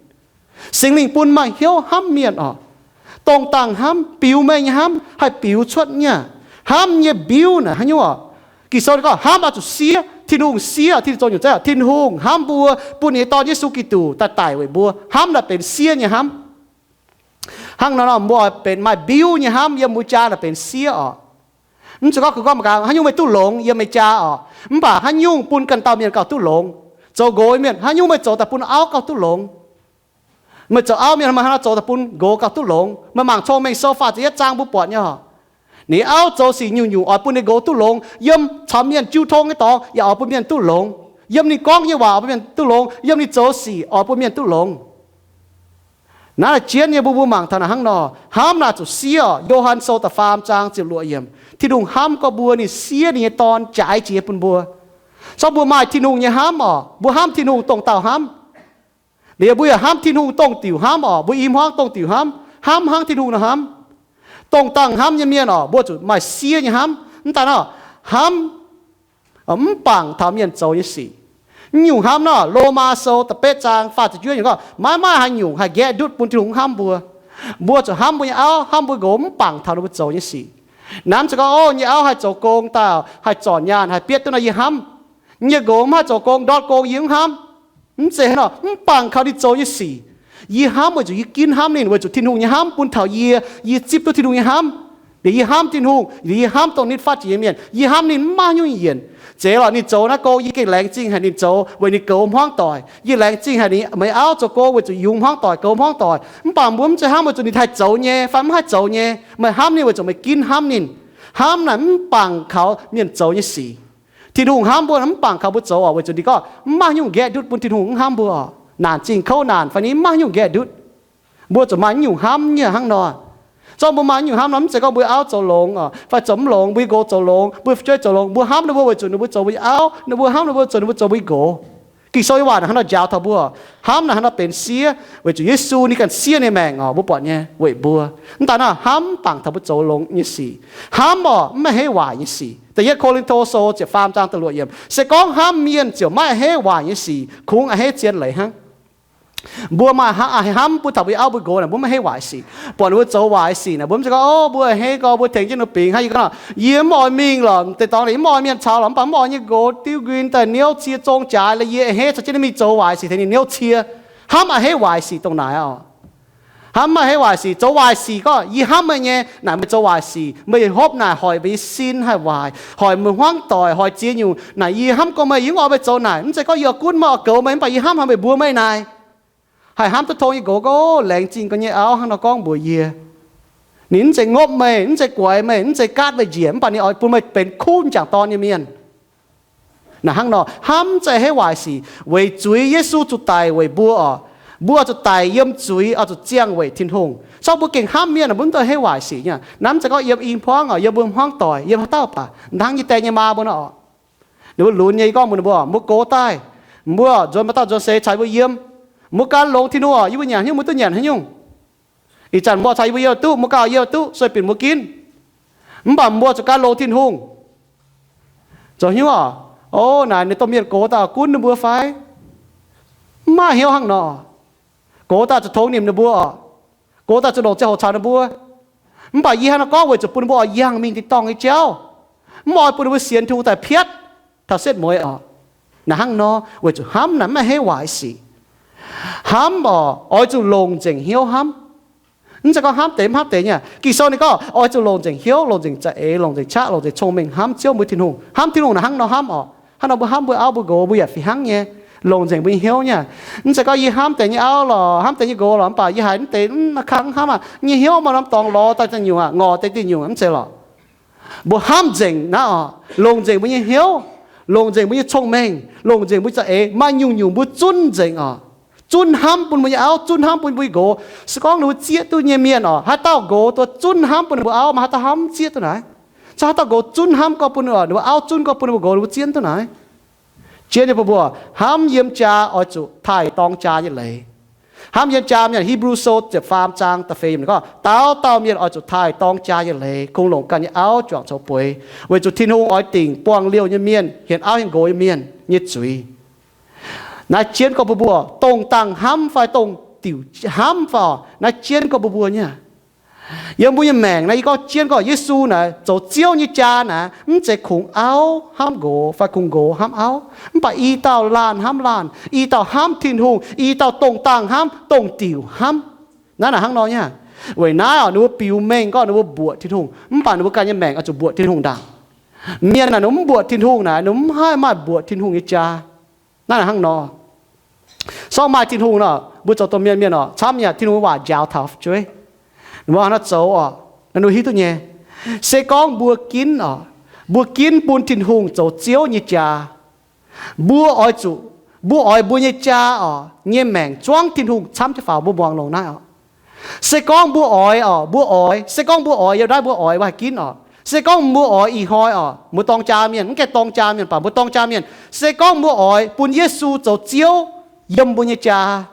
Singx Lingh bun maaih hnyouv hnamv mienh orqc. Dongh dangh hnamv, biux mengh nyei hnamv haih biux cuotv nyei aqv. Hnamv nyei mbiuv naaic haaix nyungc orqc? Ging-Sou ninh gorngv hnamv oix zuqc siev. Tin-Hungh siev, Tin-Hungh zoux nyungc zeiv, Tin-Hungh hnamv mbuo, bun ninh nyei Dorn Yesu Giduc daaih daic weic mbuo. Hnamv naaic benx siev nyei hnamv. Hnangv nor nor mbuo oix benx maaih mbiuv nyei hnamv yiem mbuo jaa naaic benx siev orqc. Mv zeiz gorngv kungx gorngv mangc gaax haaix nyungc meih duqv longx yiem meih jaa orqc, mv baac haaix nyungc bun ganh dauh mienh gauh duqv longx. Zoux nqox mienh, haaix nyungc meih zoux daaih bun auv gauh duqv longx? Meih zoux auv mienh, meih hnangv nor zoux daaih bun nqox gauh duqv longx. Meih mangc Cong-Mengh Sou faah ziepc yietv zaang mbuo buatc nyei orqc. Ninh auv zoux sic nyungc-nyungc oix bun ninh nqox duqv longx. Yiem caux mienh jiu tong nyei dorngx yaac oix bun mienh duqv longx. Yiem ninh gorngv nyei waac oix bun mienh duqv longx. Yiem ninh zoux sic oix bun mienh duqv longx. Naaiv jienv nyei mbuo, mbuo mangc taux naaic hnangv nor, hnamv naaic zuqc siev orqc. Yo^han Sou da'faam zaang ziepc luoqc yiemc, Tin-Hungh hnamv gorx mbuo, ninh siev ninh nyei Dorn jaaix jiex bun mbuo. Zorqv mbuo maaih Tin-Hungh nyei hnamv orqc, mbuo hnamv Tin-Hungh dongh dauh hnamv. Liuz mbuo yaac hnamv Tin-Hungh dongh diuc hnamv orqc, mbuo i hmuangv dongh diuc hnamv, hnamv hnangv Tin-Hungh nor hnamv. Dongh dangh hnamv nyei mienh orqc, mbuo zuqc maaih siev nyei hnamv. Mv daaih nor, hnamv mv bangc taux mienh zoux nyei sic. Mv nyungc hnamv nor, Lomaa Sou da'betv zaang faah ziepc juov yiemc gorngv, maiv maaih haaix nyungc haih nqaeqv ndutv bun Tin-Hungh mv hnamv mbuo. Mbuo zuqc hnamv mbuo nyei auv, hnamv mbuo nqox mv bangc taux ninh mbuo zoux nyei sic. Naaiv mv zeiz gorngv, ov, nyei auv haih zoux gong daaih, haih zorc nyaanh, haih bietv duqv naaiv yie hnamv. Nyei nqox mv haih zoux gong, ndortv gong, yie mv hnamv. Mv zeiz hnangv nor, mv bangc kaux ninh zoux nyei sic. Yie hnamv weic zuqc yie ginv hnamv ninh, weic zuqc Tin-Hungh nyei hnamv bun taux yie, yie zipv duqv Tin-Hungh nyei hnamv. Liuz yie hnamv Tin-Hungh, liuz yie hnamv dongh nitv fatv jiex nyei mienh, yie hnamv ninh mv maaih haaix nyungc yienc. Zeiz lorqc, ninh zoux naaiv gong yie gengh laengz zingh haic ninh zoux weic ninh goux hmuangv doic. Yie laengz zingh haic ninh meih auv zoux gong weic zuqc yungz hmuangv doic, goux hmuangv doic. Mv baac mbuo mv zeiz hnamv weic zuqc ninh haih zoux nyei fai mv haih zoux nyei. Meih hnamv ninh weic zuqc meih ginv hnamv ninh. Hnamv naaic mv bangc kaux mienh zoux nyei sic. Tin-Hungh hnamv mbuo mv bangc kaux mbuo zoux orqc, weic zuqc ninh gorngv mv maaih haaix nyungc nqaeqv ndutv bun Tin-Hungh mv hnamv mbuo orqc. Naanc zingh kouv naanc fai ninh mv maaih haaix nyungc nqaeqv ndutv. Mbuo zuqc maaih naaiv nyungc hnamv nyei hnangv nor. Zorqv mbuo maaih naaiv nyungc hnamv nor, mv zeiz gorngv mbuo auv zoux longx fai zoux mv longx, mbuo nyei nqox zoux longx, mbuo fu'jueiv zoux longx, mbuo hnamv ninh mbuo weic zuqc ninh mbuo zoux mbuo nyei auv, ninh mbuo hnamv ninh mbuo weic zuqc ninh mbuo zoux mbuo nyei nqox. Ging-Sou nyei waac naaic hnangv nor njaaux taux mbuo, hnamv naaic hnangv nor benx siev, weic zuqc Yesu ninh ganh siev ninh maengc orqc, mbuo buatc nyei, weic mbuo. Mv daaih nor, hnamv mv bangc taux mbuo zoux longx nyei sic. Hnamv orqc, mv maaih hei waaic nyei sic. Da'yietv Ko^lin^to Sou ziepc faam zaang da'luoqc yiemc, se gorngv hnamv mienh ziouc maiv a'hneiv waaic nyei sic, kungx a'hneiv zien leiz hnangv. Mbuo maaih hnamv bun taux mbuo nyei auv mbuo nqox naaic, mbuo maiv a'hneiv waaic sic. Buatc ninh mbuo zoux waaic sic naaic, mbuo mv zeiz gorngv, ov, mbuo a'hneiv gorx, mbuo tengx jienv ninh mbuo bingx hnangv. Yie gorngv, yie mv oix mingh lorqc, deix dorngx ninh mv oix mienh caux lorqc, mv baac mv oix nyei nqox diuv nquin daaih niouv cie zong jaaix, laaix yie a'hneiv caux jienv ninh mingh zoux waaic sic tengx ninh niouv cie. Hnamv a'hneiv waaic sic dongh naaic orqc. Hnamv maiv a'hneiv waaic sic, zoux waaic sic gorngv, yie hnamv meih nyei naaic, meih zoux waaic sic, meih hopv naaic hoic meih nyei sin haih waaic, hoic meih hmuangv doic, hoic ziex nyungc naaic, yie hnamv gorngv meih, yie mv oix meih zoux naaic, mv zeiz gorngv yie oix gunv meih, oix goux meih, mv baac yie hnamv haic meih mbuox meih naaic. Haih hnamv duqv tong nyei nqox gorngv, laengz zingh ga'nyei auv hnangv nor gorngv mbuox yie. Ninh mv zeiz ngopv meih, mv zeiz guaix meih, mv zeiz gaatv meih njiec, mv baac ninh oix bun meih benx kuv m'jangc dorn nyei mienh. Naaic hnangv nor, hnamv mv zeiz a'hneiv waaic sic. Weic zuiz Yesu zuqc daic weic mbuo orqc. Mbuo oix zuqc daic yiem zuiz, oix zuqc ziangh weic Tin-Hungh. Zorqv mbuo gengh hnamv mienh, mbuo mv dungx a'hneiv waaic sic nyei. Naaiv mv zeiz gorngv yiem i hmuangv orqc, yiem mbuo hmuangv doic, yiem haaix dauh baac, hnangv yie dengh nyei maa mbuo nor orqc. Ninh mbuo lunx nyei, yie gorngv mbuox ninh mbuo, mbuo gox daaih, mbuo nzuonx maaih dauh nzuonx seix caux yie mbuo yiem. Mbuo gan longx Tin-Hungh orqc, yie mbuo nyanc haaix nyungc mbuo duqv nyanc haaix nyungc. Ih zanc mbuo caux yie mbuo yiem duqv, mbuo gauh yiem duqv, sueih binc mbuo ginv. Mv baac mbuo zuqc gan longx Tin-Hungh. Zoux hnyouv orqc, o, naaic ninh domh mienh gox daaih gunv ninh mbuo fai? Mv maaih hnyouv hnangv nor. Gox daaih zuqc tongx nimc ninh mbuo orqc. Gox daaih zuqc longc ziangh hoc caux ninh mbuo. Mv baac yie hnangv nor gorngv weic zuqc bun ninh mbuo oix yangh mingh tin-dorngh nyei jauv, mv oix bun ninh mbuo sienx Tin-Hungh daaih piatv taux setv mueiz orqc. Naaic hnangv nor, weic zuqc hnamv naaic mv a'hneiv waaic sic. Hnamv orqc, oix zuqc longc nzengc hnyouv hnamv. Mv zeiz gorngv hnamv deix mv hnamv deix nyei. Ging-Sou ninh gorngv oix zuqc longc nzengc hnyouv, longc nzengc za'eix, longc nzengc qaqv, longc nzengc cong-mengh hnamv Ziouv mbuo Tin-Hungh. Hnamv Tin-Hungh naaic hnangv nor hnamv orqc. Hnangv nor mbuo hnamv mbuo auv mbuo nqox, mbuo yaac fih hnangv nyei. Longc nzengc mbuo nyei hnyouv nyei. Mv zeiz gorngv yie hnamv deix nyei auv lorqc, hnamv deix nyei nqox lorqc, mv baac yie haiz mv deix, mv kang mv hnamv aqv. Nyei hnyouv maaih norm dorngx lorz daaih da'nyungc aqv, ngorc deix da'nyungc aqv, mv zeiz lorqc. Mbuo hnamv nzengc naaiv orqc, longc nzengc mbuo nyei hnyouv, longc nzengc mbuo nyei cong-mengh, longc nzengc mbuo nyei za'eix, maaih nyungc-nyungc mbuo zunv nzengc orqc. Zunv hnamv bun mbuo nyei auv, zunv hnamv bun mbuo nyei nqox. Se gorngv ninh mbuo zieqv duqv nyei mienh orqc, haaix dauh nqox duqv zunv hnamv bun ninh mbuo auv, maaih haaix dauh hnamv mv zieqv duqv naaic? Se haaix dauh nqox zunv hnamv gorngv bun ninh mbuo auv, zunv gorngv bun ninh mbuo nqox, ninh mbuo zieqv duqv naaic? Zien nyei bun mbuo, hnamv yiem jaa oix zuqc taaih dorng jaa nyei leiz. Hnamv yiem jaa mienh, Hipv^lu Sou ziepc faam zaang da'feix yiemc gorngv, dauh dauh mienh oix zuqc taaih dorng jaa nyei leiz, kungx longc ganh nyei auv juangc zoux bueix, weic zuqc Tin-Hungh oix dingc buangh liouh nyei mienh, hienx auv hienx nqox nyei mienh nyei zuiz. Naaiv jienv gorngv mbuo mbuo dongh dangh hnamv fai dongh diuc hnamv fai orqc, naaiv jienv gorngv mbuo mbuo nyei. Yiem mbuo nyei maengc naaiv, yie gorngv jienv gorngv Yesu naaic zoux Ziouv nyei jaa naaic, mv zeiz kungx auv hnamv nqox fai kungx nqox hnamv auv, mv baac i dauh laanh hnamv laanh, i dauh hnamv Tin-Hungh, i dauh dongh dangh hnamv, dongh diuc hnamv. Naaiv naaic hnangv nor nyei. Weic naaiv orqc, ninh mbuo biux mengh gorngv ninh mbuo mbuoqc Tin-Hungh, mv baac ninh mbuo ganh nyei maengc oix zuqc mbuoqc Tin-Hungh ndaangc. Mienh naaic ninh mbuo mv mbuoqc Tin-Hungh naaic, ninh mbuo mv haih maaih mbuoqc Tin-Hungh nyei jaa. Naaiv naaic hnangv nor. Sorng maaih Tin-Hungh nor, mbuo zoux domh mienh mienh orqc, camv yaac Tin-Hungh waac njaaux taux fu'jueiv. Ninh mbuo hnangv nor zoux orqc, naaiv ninh mbuo hiuv duqv nyei. Se gorngv mbuo ginv orqc, mbuo ginv bun Tin-Hungh zoux Ziouv nyei jaa, mbuo oix zuqc, mbuo oix mbuo nyei jaa orqc, nyei maengc zuangv Tin-Hungh camv jienv faaux. Mbuo muangx longx naaiv orqc. Se gorngv mbuo oix oc, mbuo oix, se gorngv mbuo oix, yiem naaiv mbuo oix mbuo haih ginv oc. Se gorngv mbuo oix ih hnoi oc, mbuo dorng jaa mienh, mv gaengh dorng jaa mienh, mv baac mbuo dorng jaa mienh, se gorngv mbuo oix bun Yesu zoux Ziouv yiem mbuo nyei jaa,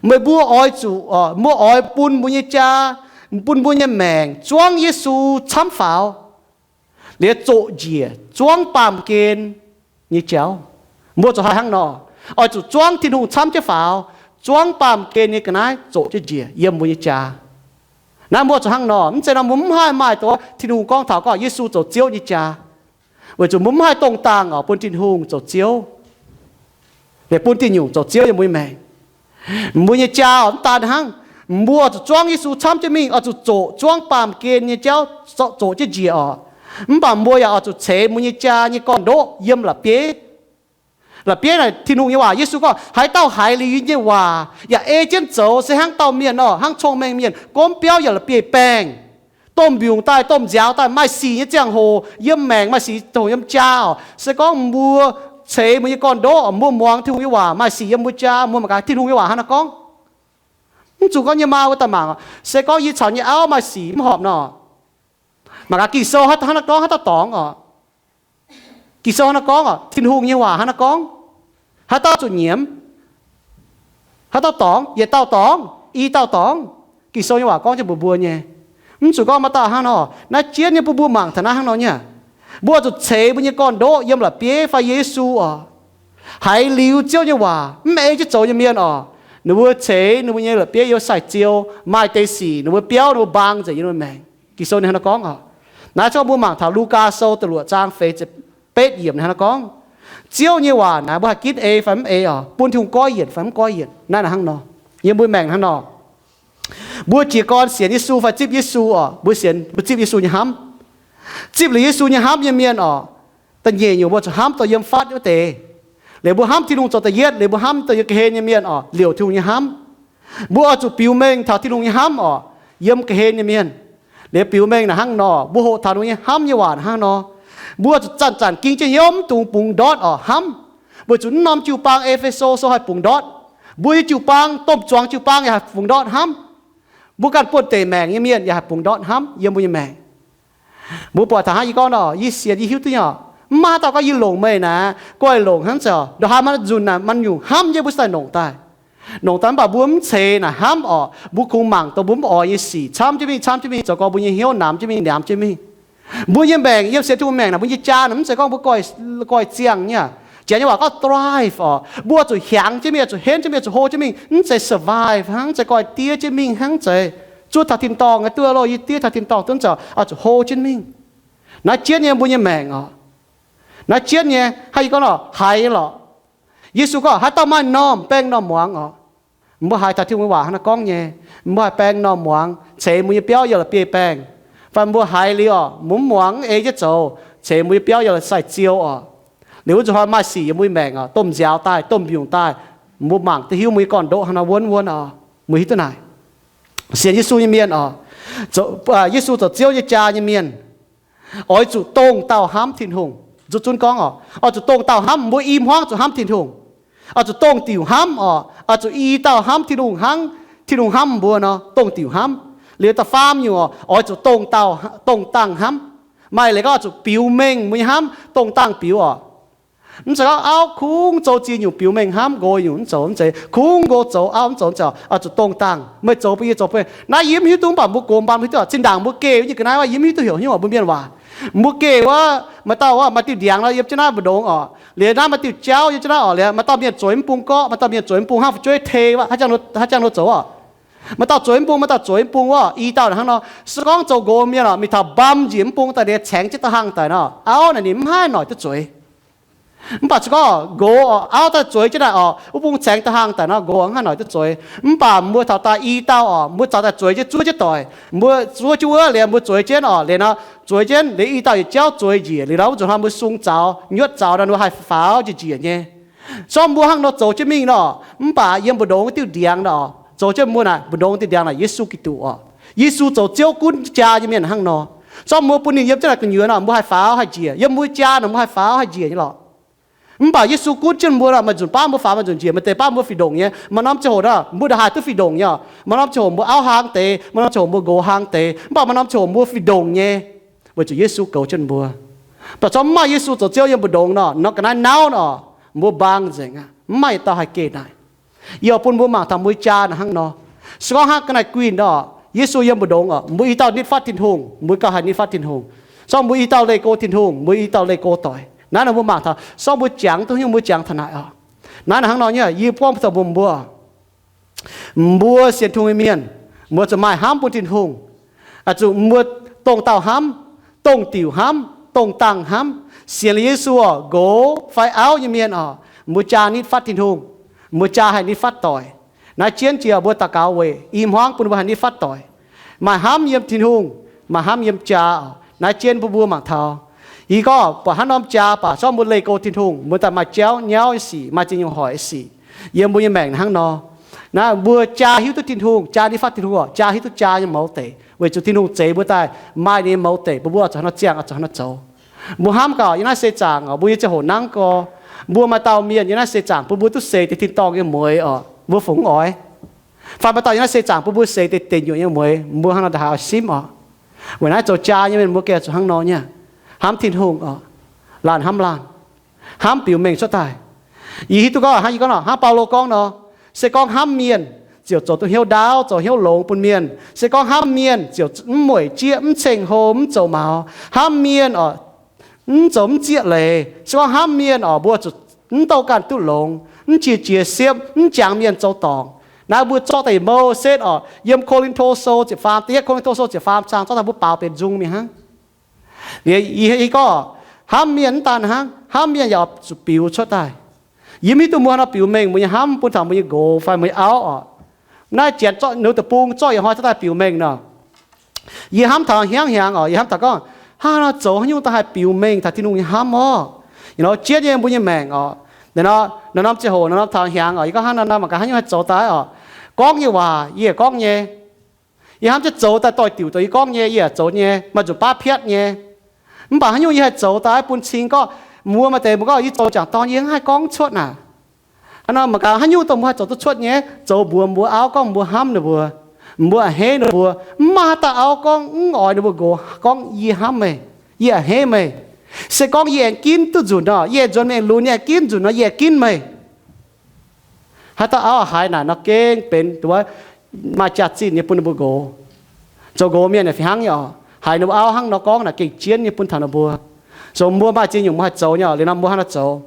meih mbuo oix zuqc, mbuo oix bun mbuo nyei jaa, bun mbuo nyei maengc zuangv Yesu camv faaux, liuz zoqc njiec zuangv baamh gen nyei jauv. Mbuo zuqc haih hnangv nor, oix zuqc zuangv Tin-Hungh camv jienv faaux, zuangv baamh gen nyei ga'naaiv zoqc jienv njiec yiem mbuo nyei jaa. Naaiv mbuo zuqc hnangv nor, mv zeiz nor mbuo mv haih maaih dongh Tin-Hungh gorngv taux gorngv Yesu zoux Ziouv nyei jaa, weic zuqc mbuo mv haih dongh dangh oc bun Tin-Hungh zoux Ziouv, liuz bun diuh nyungc zoux Ziouv yiem mbuo nyei maengc. Mbuo nyei jaa oc, mv daan hnangv, mbuo oix zuqc zuangv Yesu camv jienv mingh, oix zuqc zoqc zuangv baamh gen nyei jauv, zoqc jienv njiec oc. Mv baac mbuo yaac oix zuqc ceix mbuo nyei jaa nyei gorn-ndoqv yiem la'bieiv. La'bieiv naaic Tin-Hungh nyei waac, Yesu gorngv, haaix dauh haiz liuz yie nyei waac yaac ei jienv zoux se hnangv dauh mienh oc, hnangv cong-mengh mienh gomv biauv yaac la'bieiv-baengh, domh mbiungc daaih, domh nziaaux daaih, maaih sic nyei ziangh hoc yiem maengc, maaih sic ziangh hoc yiem jaa oc. Se gorngv mbuo ceix mbuo nyei gorn-ndoqv, mbuo muangx Tin-Hungh nyei waac, maaih sic yiem mbuo jaa, mbuo mangc gaax Tin-Hungh nyei waac hnangv naaiv gorngv. Mv zuqc gorngv yie maa wuov daaih mangc, se gorngv yie caux nyei auv maaih sic mv horpc nor, mangc gaax Ging-Sou hnangv naaiv gorngv, haaix dauh dorngx oc. Ging-Sou hnangv naaiv gorngv oc, Tin-Hungh nyei waac hnangv naaiv gorngv. Haaix dauh zuqc nyiemz? Haaix dauh dorngx? Yietc dauh dorngx, i dauh dorngx. Ging-Sou nyei waac gorngv jienv mbuox mbuo nyei. Mv zuqc gorngv maaih dauh hnangv nor. Naaiv jienv nyei bun mbuo mangc taux naaiv hnangv nor nyei. Mbuo zuqc ceix mbuo nyei gorn-ndoqv yiem la'bieiv fai Yesu oc. Haiz liuz Ziouv nyei waac mv ei jienv zoux nyei mienh oc, ninh mbuo ceix ninh mbuo nyei la'bieiv yiem sai-ziou, maaih deix sic ninh mbuo biauv, ninh mbuo mbaang nzengc yiem ninh mbuo maengc. Ging-Sou ninh hnangv naaiv gorngv oc. Naaiv gorngv mbuo mangc taux Lugaa Sou da'luoqc zaang feix ziepc betv yiemc hnangv naaiv gorngv, Ziouv nyei waac naaic mbuo haih ginv ei fai mv ei oc, bun Tin-Hungh goiv yienc fai mv goiv yienc, naaiv hnangv nor. Yiem mbuo maengc hnangv nor, mbuo jiez gorn sienx Yesu fai zipv Yesu oc, mbuo sienx, mbuo zipv Yesu nyei hnamv. Zipv liuz Yesu nyei hnamv nyei mienh oc, da'nyeic nyungc mbuo zuqc hnamv dorh yiem fatv wuov deix. Liuz mbuo hnamv Tin-Hungh zoux da'yietv, liuz mbuo hnamv dorh yiem ga'hlen nyei mienh oc, liouc Tin-Hungh nyei hnamv. Mbuo oix zuqc biux mengh taux Tin-Hungh nyei hnamv oc, yiem ga'hlen nyei mienh. Liuz biux mengh naaic hnangv nor, mbuo hoqc taux ninh nyei hnamv nyei waac hnangv nor, mbuo zuqc zanc-zanc ging jienv hnyouv mv dungx bungx ndortv oc, hnamv. Weic zuqc mv norm jiu-baang, E^fe^so Sou haih bungx ndortv. Mbuo nyei jiu-baang, domh zuangx jiu-baang yaac haih bungx ndortv hnamv. Mbuo ganh buonv-deic maengc nyei mienh yaac haih bungx ndortv hnamv yiem mbuo nyei maengc. Mbuo buatc taux hnangv yie gorngv nor, yie sienx yie hiuv duqv nyei oc, mv maaih dauh gorngv yie longc meih naaic, guai longc hnangv zeiz oc, ndongc haaix maaih nzunc naaic maaih nyungc hnamv nyei mbuo daaih longc daaih. Longc daaih mv baac mbuo mv ceix naaic hnamv oc, mbuo kungx mangc dongh mbuo mv oix nyei sic camv jienv mingh, camv jienv mingh, zoux gorngv mbuo nyei hnyouv namx jienv mingh, namx jienv mingh. Mbuo nyei maengc yiem sienx Tin-Hungh maengc naaic, mbuo nyei jaa naaic mv zeiz gorngv mbuo goiv, goiv ziangh nyei. Janx nyei waac gorngv thrive oc, mbuo zuqc hiaangx jienv mingh, zuqc henv jienv mingh, zuqc hlo jienv mingh, mv zeiz survive hnangv, mv zeiz goiv diev jienv mingh hnangv, mv zeiz zuov taux tin-dorngh nyei duqv loh, yie diev taux tin-dorngh duqv, mv zeiz oc, zuqc hlo jienv mingh. Naaiv jienv nyei mbuo nyei maengc oc. Naaiv jienv nyei, hnangv yie gorngv lorqc, haiz lorqc. Yesu gorngv haaix dauh maaih normh, baeng normh muangx oc. Mbuo haiz taux Tin-Hungh nyei waac hnangv naaiv gorngv nyei, mbuo haih baeng normh muangx, ceix mbuo nyei biauv yiem la'bieiv-baengh. Fai mbuo haiz liuz oc, mbuo mv muangx, mv ei jienv zoux, ceix mbuo nyei biauv yiem sai-ziou oc. Liuz wuov zuqc hnoi maaih sic yiem mbuo nyei maengc oc, domh nziaaux daaih, domh mbiungc daaih, mbuo mangc duqv hiuv mbuo nyei gorn-ndoqv hnangv nor wuonv wuonv oc. Mbuo hiuv duqv naaic, sienx Yesu nyei mienh oc, Yesu zoux Ziouv nyei jaa nyei mienh, oix zuqc dongh dauh hnamv Tin-Hungh. Zuqc zunv gorngv oc, oix zuqc dongh dauh hnamv. Mbuo i hmuangv zuqc hnamv Tin-Hungh. Oix zuqc dongh diuc hnamv oc. Oix zuqc i dauh hnamv Tin-Hungh hnangv Tin-Hungh hnamv mbuo nor, dongh diuc hnamv. Liuz da'faam nyungc oc, oix zuqc dongh dauh, dongh dangh hnamv. Maaih leiz gorngv oix zuqc biux mengh mbuo nyei hnamv, dongh dangh biux oc. Mv zeiz gorngv auv kungx zoux ziex nyungc biux mengh hnamv, nqox nyungc mv zoux, mv zeiz. Kungx nqox zoux, auv mv zoux, mv zeiz. Oix zuqc dongh dangh. Meih zoux bun yie, zoux bun naaiv, yie mv hiuv duqv, mv baac mbuo gox mbaanh hiuv duqv oc. Zinh ndaangc mbuo geh wuov nyungc ga'naaiv, yie mv hiuv duqv heuc hnyouv mbuo mienh waac. Mbuo geh wuov, maaih dauh wuov, maaih diuh ndiangx nor yiem jienv naaiv mbu'ndongx oc. Liuz naaiv maaih diuh jauv yiem jienv naaiv oc. Liuz maaih dauh mienh zueiz mv bung gorqv, maaih dauh mienh zueiz mv bung hnangv fu'jueiv tei wuov, haaix jangx nor zoux oc. Maaih dauh zueiz mv bung, maaih dauh zueiz mv bung wuov, i dauh hnangv nor. Se gorngv zoux nqox mienh oc, mingh taux mbam njiec mv bung daaih liuz, caengx jienv da'hangh daic nor, auv naaic ninh mv haih noic duqv zueiz. Mv baac se gorngv nqox oc, auv daaih zueiz jienv naaic oc, wuov bung caengx da'hangh daic nor, nqox mv haih noic duqv zueiz. Mv baac mbuo taux daaih i dauh oc, mbuo caux daaih zueiz jienv zuov jienv doic, mbuo zuov jienv wuov liuz mbuo zueiz jienv oc, liuz nor zueiz jienv liuz i dauh yietc jauv zueiz njiec liuz nor, wuov zuqc hnoi mbuo sung zaux, nyuotv zaux nor, ninh mbuo haih faaux njiec njiec nyei. Zorqv mbuo hnangv nor zoux jienv mingh nor, mv baac yiem mbu'ndongx diuh ndiangx nor, zoux jienv mbuo naaic, mbu'ndongx diuh ndiangx naaic Yesu Giduc oc. Yesu zoux Ziouv gunv jaa nyei mienh hnangv nor. Zorqv mbuo bun ninh yiem jienv naaic gu'nyuoz nor, mbuo haih faaux haih njiec. Yiem mbuo jaa nor, mbuo haih faaux haih njiec nyei lorqc. Mv baac Yesu gunv jienv mbuo nor, maaih nzunc baav mbuo faaux, maaih nzunc njiec, maaih deix baav mbuo fih ndongc nyei. Maaih norm ziangh hoc nor, mbuo ndongc haaix duqv fih ndongc nyei oc. Maaih norm ziangh hoc mbuo auv hlang deix, maaih norm ziangh hoc mbuo auv hlang deix. Mv baac maaih norm ziangh hoc mbuo fih ndongc nyei, weic zuqc Yesu goux jienv mbuo. Mv baac corc mv maaih Yesu zoux Ziouv yiem mbu'ndongx nor, nor ga'naaiv nauv nor, mbuo mbaang nzengc aqv. Mv maaih yietc dauh haih geh naaic. Yie oix bun mbuo mangc taux mbuo jaa naaiv hnangv nor. Se gorngv hnangv ga'naaiv guinh nor, Yesu yiem mbu'ndongx oc, mbuo i dauh nitv fatv Tin-Hungh, mbuo gauh haih nitv fatv Tin-Hungh. Se gorngv mbuo i dauh leih go Tin-Hungh, mbuo i dauh leih go doic. Naaiv nor mbuo mangc taux, se gorngv mbuo jangx duqv nyungc, mbuo jangx taux naaic oc. Naaiv naaic hnangv nor nyei, yie buangv taux mbuo, mbuo mbuo sienx Tin-Hungh nyei mienh, mbuo zuqc maaih hnamv bun Tin-Hungh. Zuqc mbuo dongh dauh hnamv, dongh diuc hnamv, dongh dangh hnamv, sienx liuz Yesu oc, nqox fai auv nyei mienh oc, mbuo jaa nitv fatv Tin-Hungh, mbuo jaa haih nitv fatv doic. Naaiv jienv jiex mbuo daux gaux weic i hmuangv bun mbuo haih nitv fatv doic. Maaih hnamv yiem Tin-Hungh, maaih hnamv yiem jaa oc. Naaiv jienv bun mbuo mangc taux. Yie gorngv buatc hnangv norm jaa baac se gorngv mbuo leih go Tin-Hungh, mbuo daaih maaih jauv nyauv nyei sic, maaih ziex nyungc hoic sic yiem mbuo nyei maengc hnangv nor. Naaiv mbuo jaa hiuv duqv Tin-Hungh, jaa nitv fatv Tin-Hungh oc, jaa hiuv duqv jaa nyei mouz deic, weic zuqc Tin-Hungh zeix mbuo daaih maaih ninh nyei mouz deic bun mbuo oix zuqc hnangv nor ziangh, oix zuqc hnangv nor zoux. Mbuo hnamv gaax yiem naaiv seix zaangc oc, mbuo nyei ziangh hoc nangv gorx, mbuo maaih dauh mienh yiem naaiv seix zaangc bun mbuo duqv seix deix tin-dorngh nyei mueix oc, mbuo fungc mv oix. Fai maaih dauh yiem naaiv seix zaangc bun mbuo seix deix deic nyuoqc nyei mueix, mbuo hnangv nor ndongc haaix oix simv oc. Weic naaiv zoux jaa nyei mienh mbuo gengh zuqc hnangv nor nyei, hnamv Tin-Hungh oc, laanh hnamv laanh, hnamv biux mengh cuotv daaih. Yie hiuv duqv gorngv hnangv yie gorngv nor, hnangv Baulo gorngv nor, se gorngv hnamv mienh ziouc zoux duqv hnyouv ndaauv, zoux hnyouv longx bun mienh. Se gorngv hnamv mienh ziouc mv mueic jieqv, mv ceng hlo, mv zoux maux. Hnamv mienh oc, mv zoux mv zieqv leiz. Se gorngv hnamv mienh oc, mbuo zuqc mv douh ganh duqv longx, mv qiex jiez siepv, mv jangx mienh zoux dorngc. Naaiv mbuo zorqv daaih Moses oc, yiem Ko^lin^to Sou ziepc faam, da'yietv Ko^lin^to Sou ziepc faam zaang zorqv daaih mbuo baaux benx nzung mingh hnangv. Liuz yie gorngv, hnamv mienh mv daan hnangv, hnamv mienh yaac zuqc biux cuotv daaih. Yie mv hiuv duqv mbuo hnangv nor biux mengh mbuo nyei hnamv bun taux mbuo nyei nqox fai mbuo nyei auv oc. Naaiv janx zorqv ninh wuov deic-bung zorqv yietc hnoi cuotv daaih biux mengh nor. Yie hnamv taux hnyangv hnyangx oc, yie hnamv taux gorngv, hnangv nor zoux haaix nyungc daaih haih biux mengh taux Tin-Hungh nyei hnamv orqc. Yietc norm jiex nyei mbuo nyei maengc oc. Naaiv norm ziangh hoc, naaiv norm taux hnyangx oc, yie gorngv hnangv nor nor mangc gaax haaix nyungc haih zoux daaih oc. Gorngv nyei waac yie yaac gorngv nyei. Yie hnamv jienv zoux daaih doix-diuc dongh yie gorngv nyei, yie yaac zoux nyei, maaih nzunc baav piatv nyei. Mv baac haaix nyungc yie haih zoux daaih bun cing gorngv, mbuo maaih deix mbuo gorngv yie zoux jangc dorn yie mv haih gorngv cuotv naaic. Hnangv nor mangc gaax haaix nyungc dongh mbuo haih zoux duqv cuotv nyei, zoux mbuox mbuo auv gorngv mbuo hnamv ninh mbuo, mbuo a'hneiv ninh mbuo. Mv maaih haaix dauh auv gorngv mv oix ninh mbuo nqox gorngv yie hnamv meih, yie a'hneiv meih. Se gorngv yie aengx ginv duqv nzunc nor, yie aengx nzuonx mingh lunx, yie aengx ginv nzunc nor, yie aengx ginv meih. Haaix dauh auv haiz naaic nor gengh benx duqv maaih jaax-zinh nyei bun ninh mbuo nqox. Zoux nqox mienh naaic fih hnangv nyei oc. Haiz ninh mbuo auv hnangv nor gorngv naaic gengh jienv nyei bun taux ninh mbuo. Zoux mbuo maaih ziex nyungc mbuo haih zoux nyei oc, liuz nor mbuo hnangv nor zoux.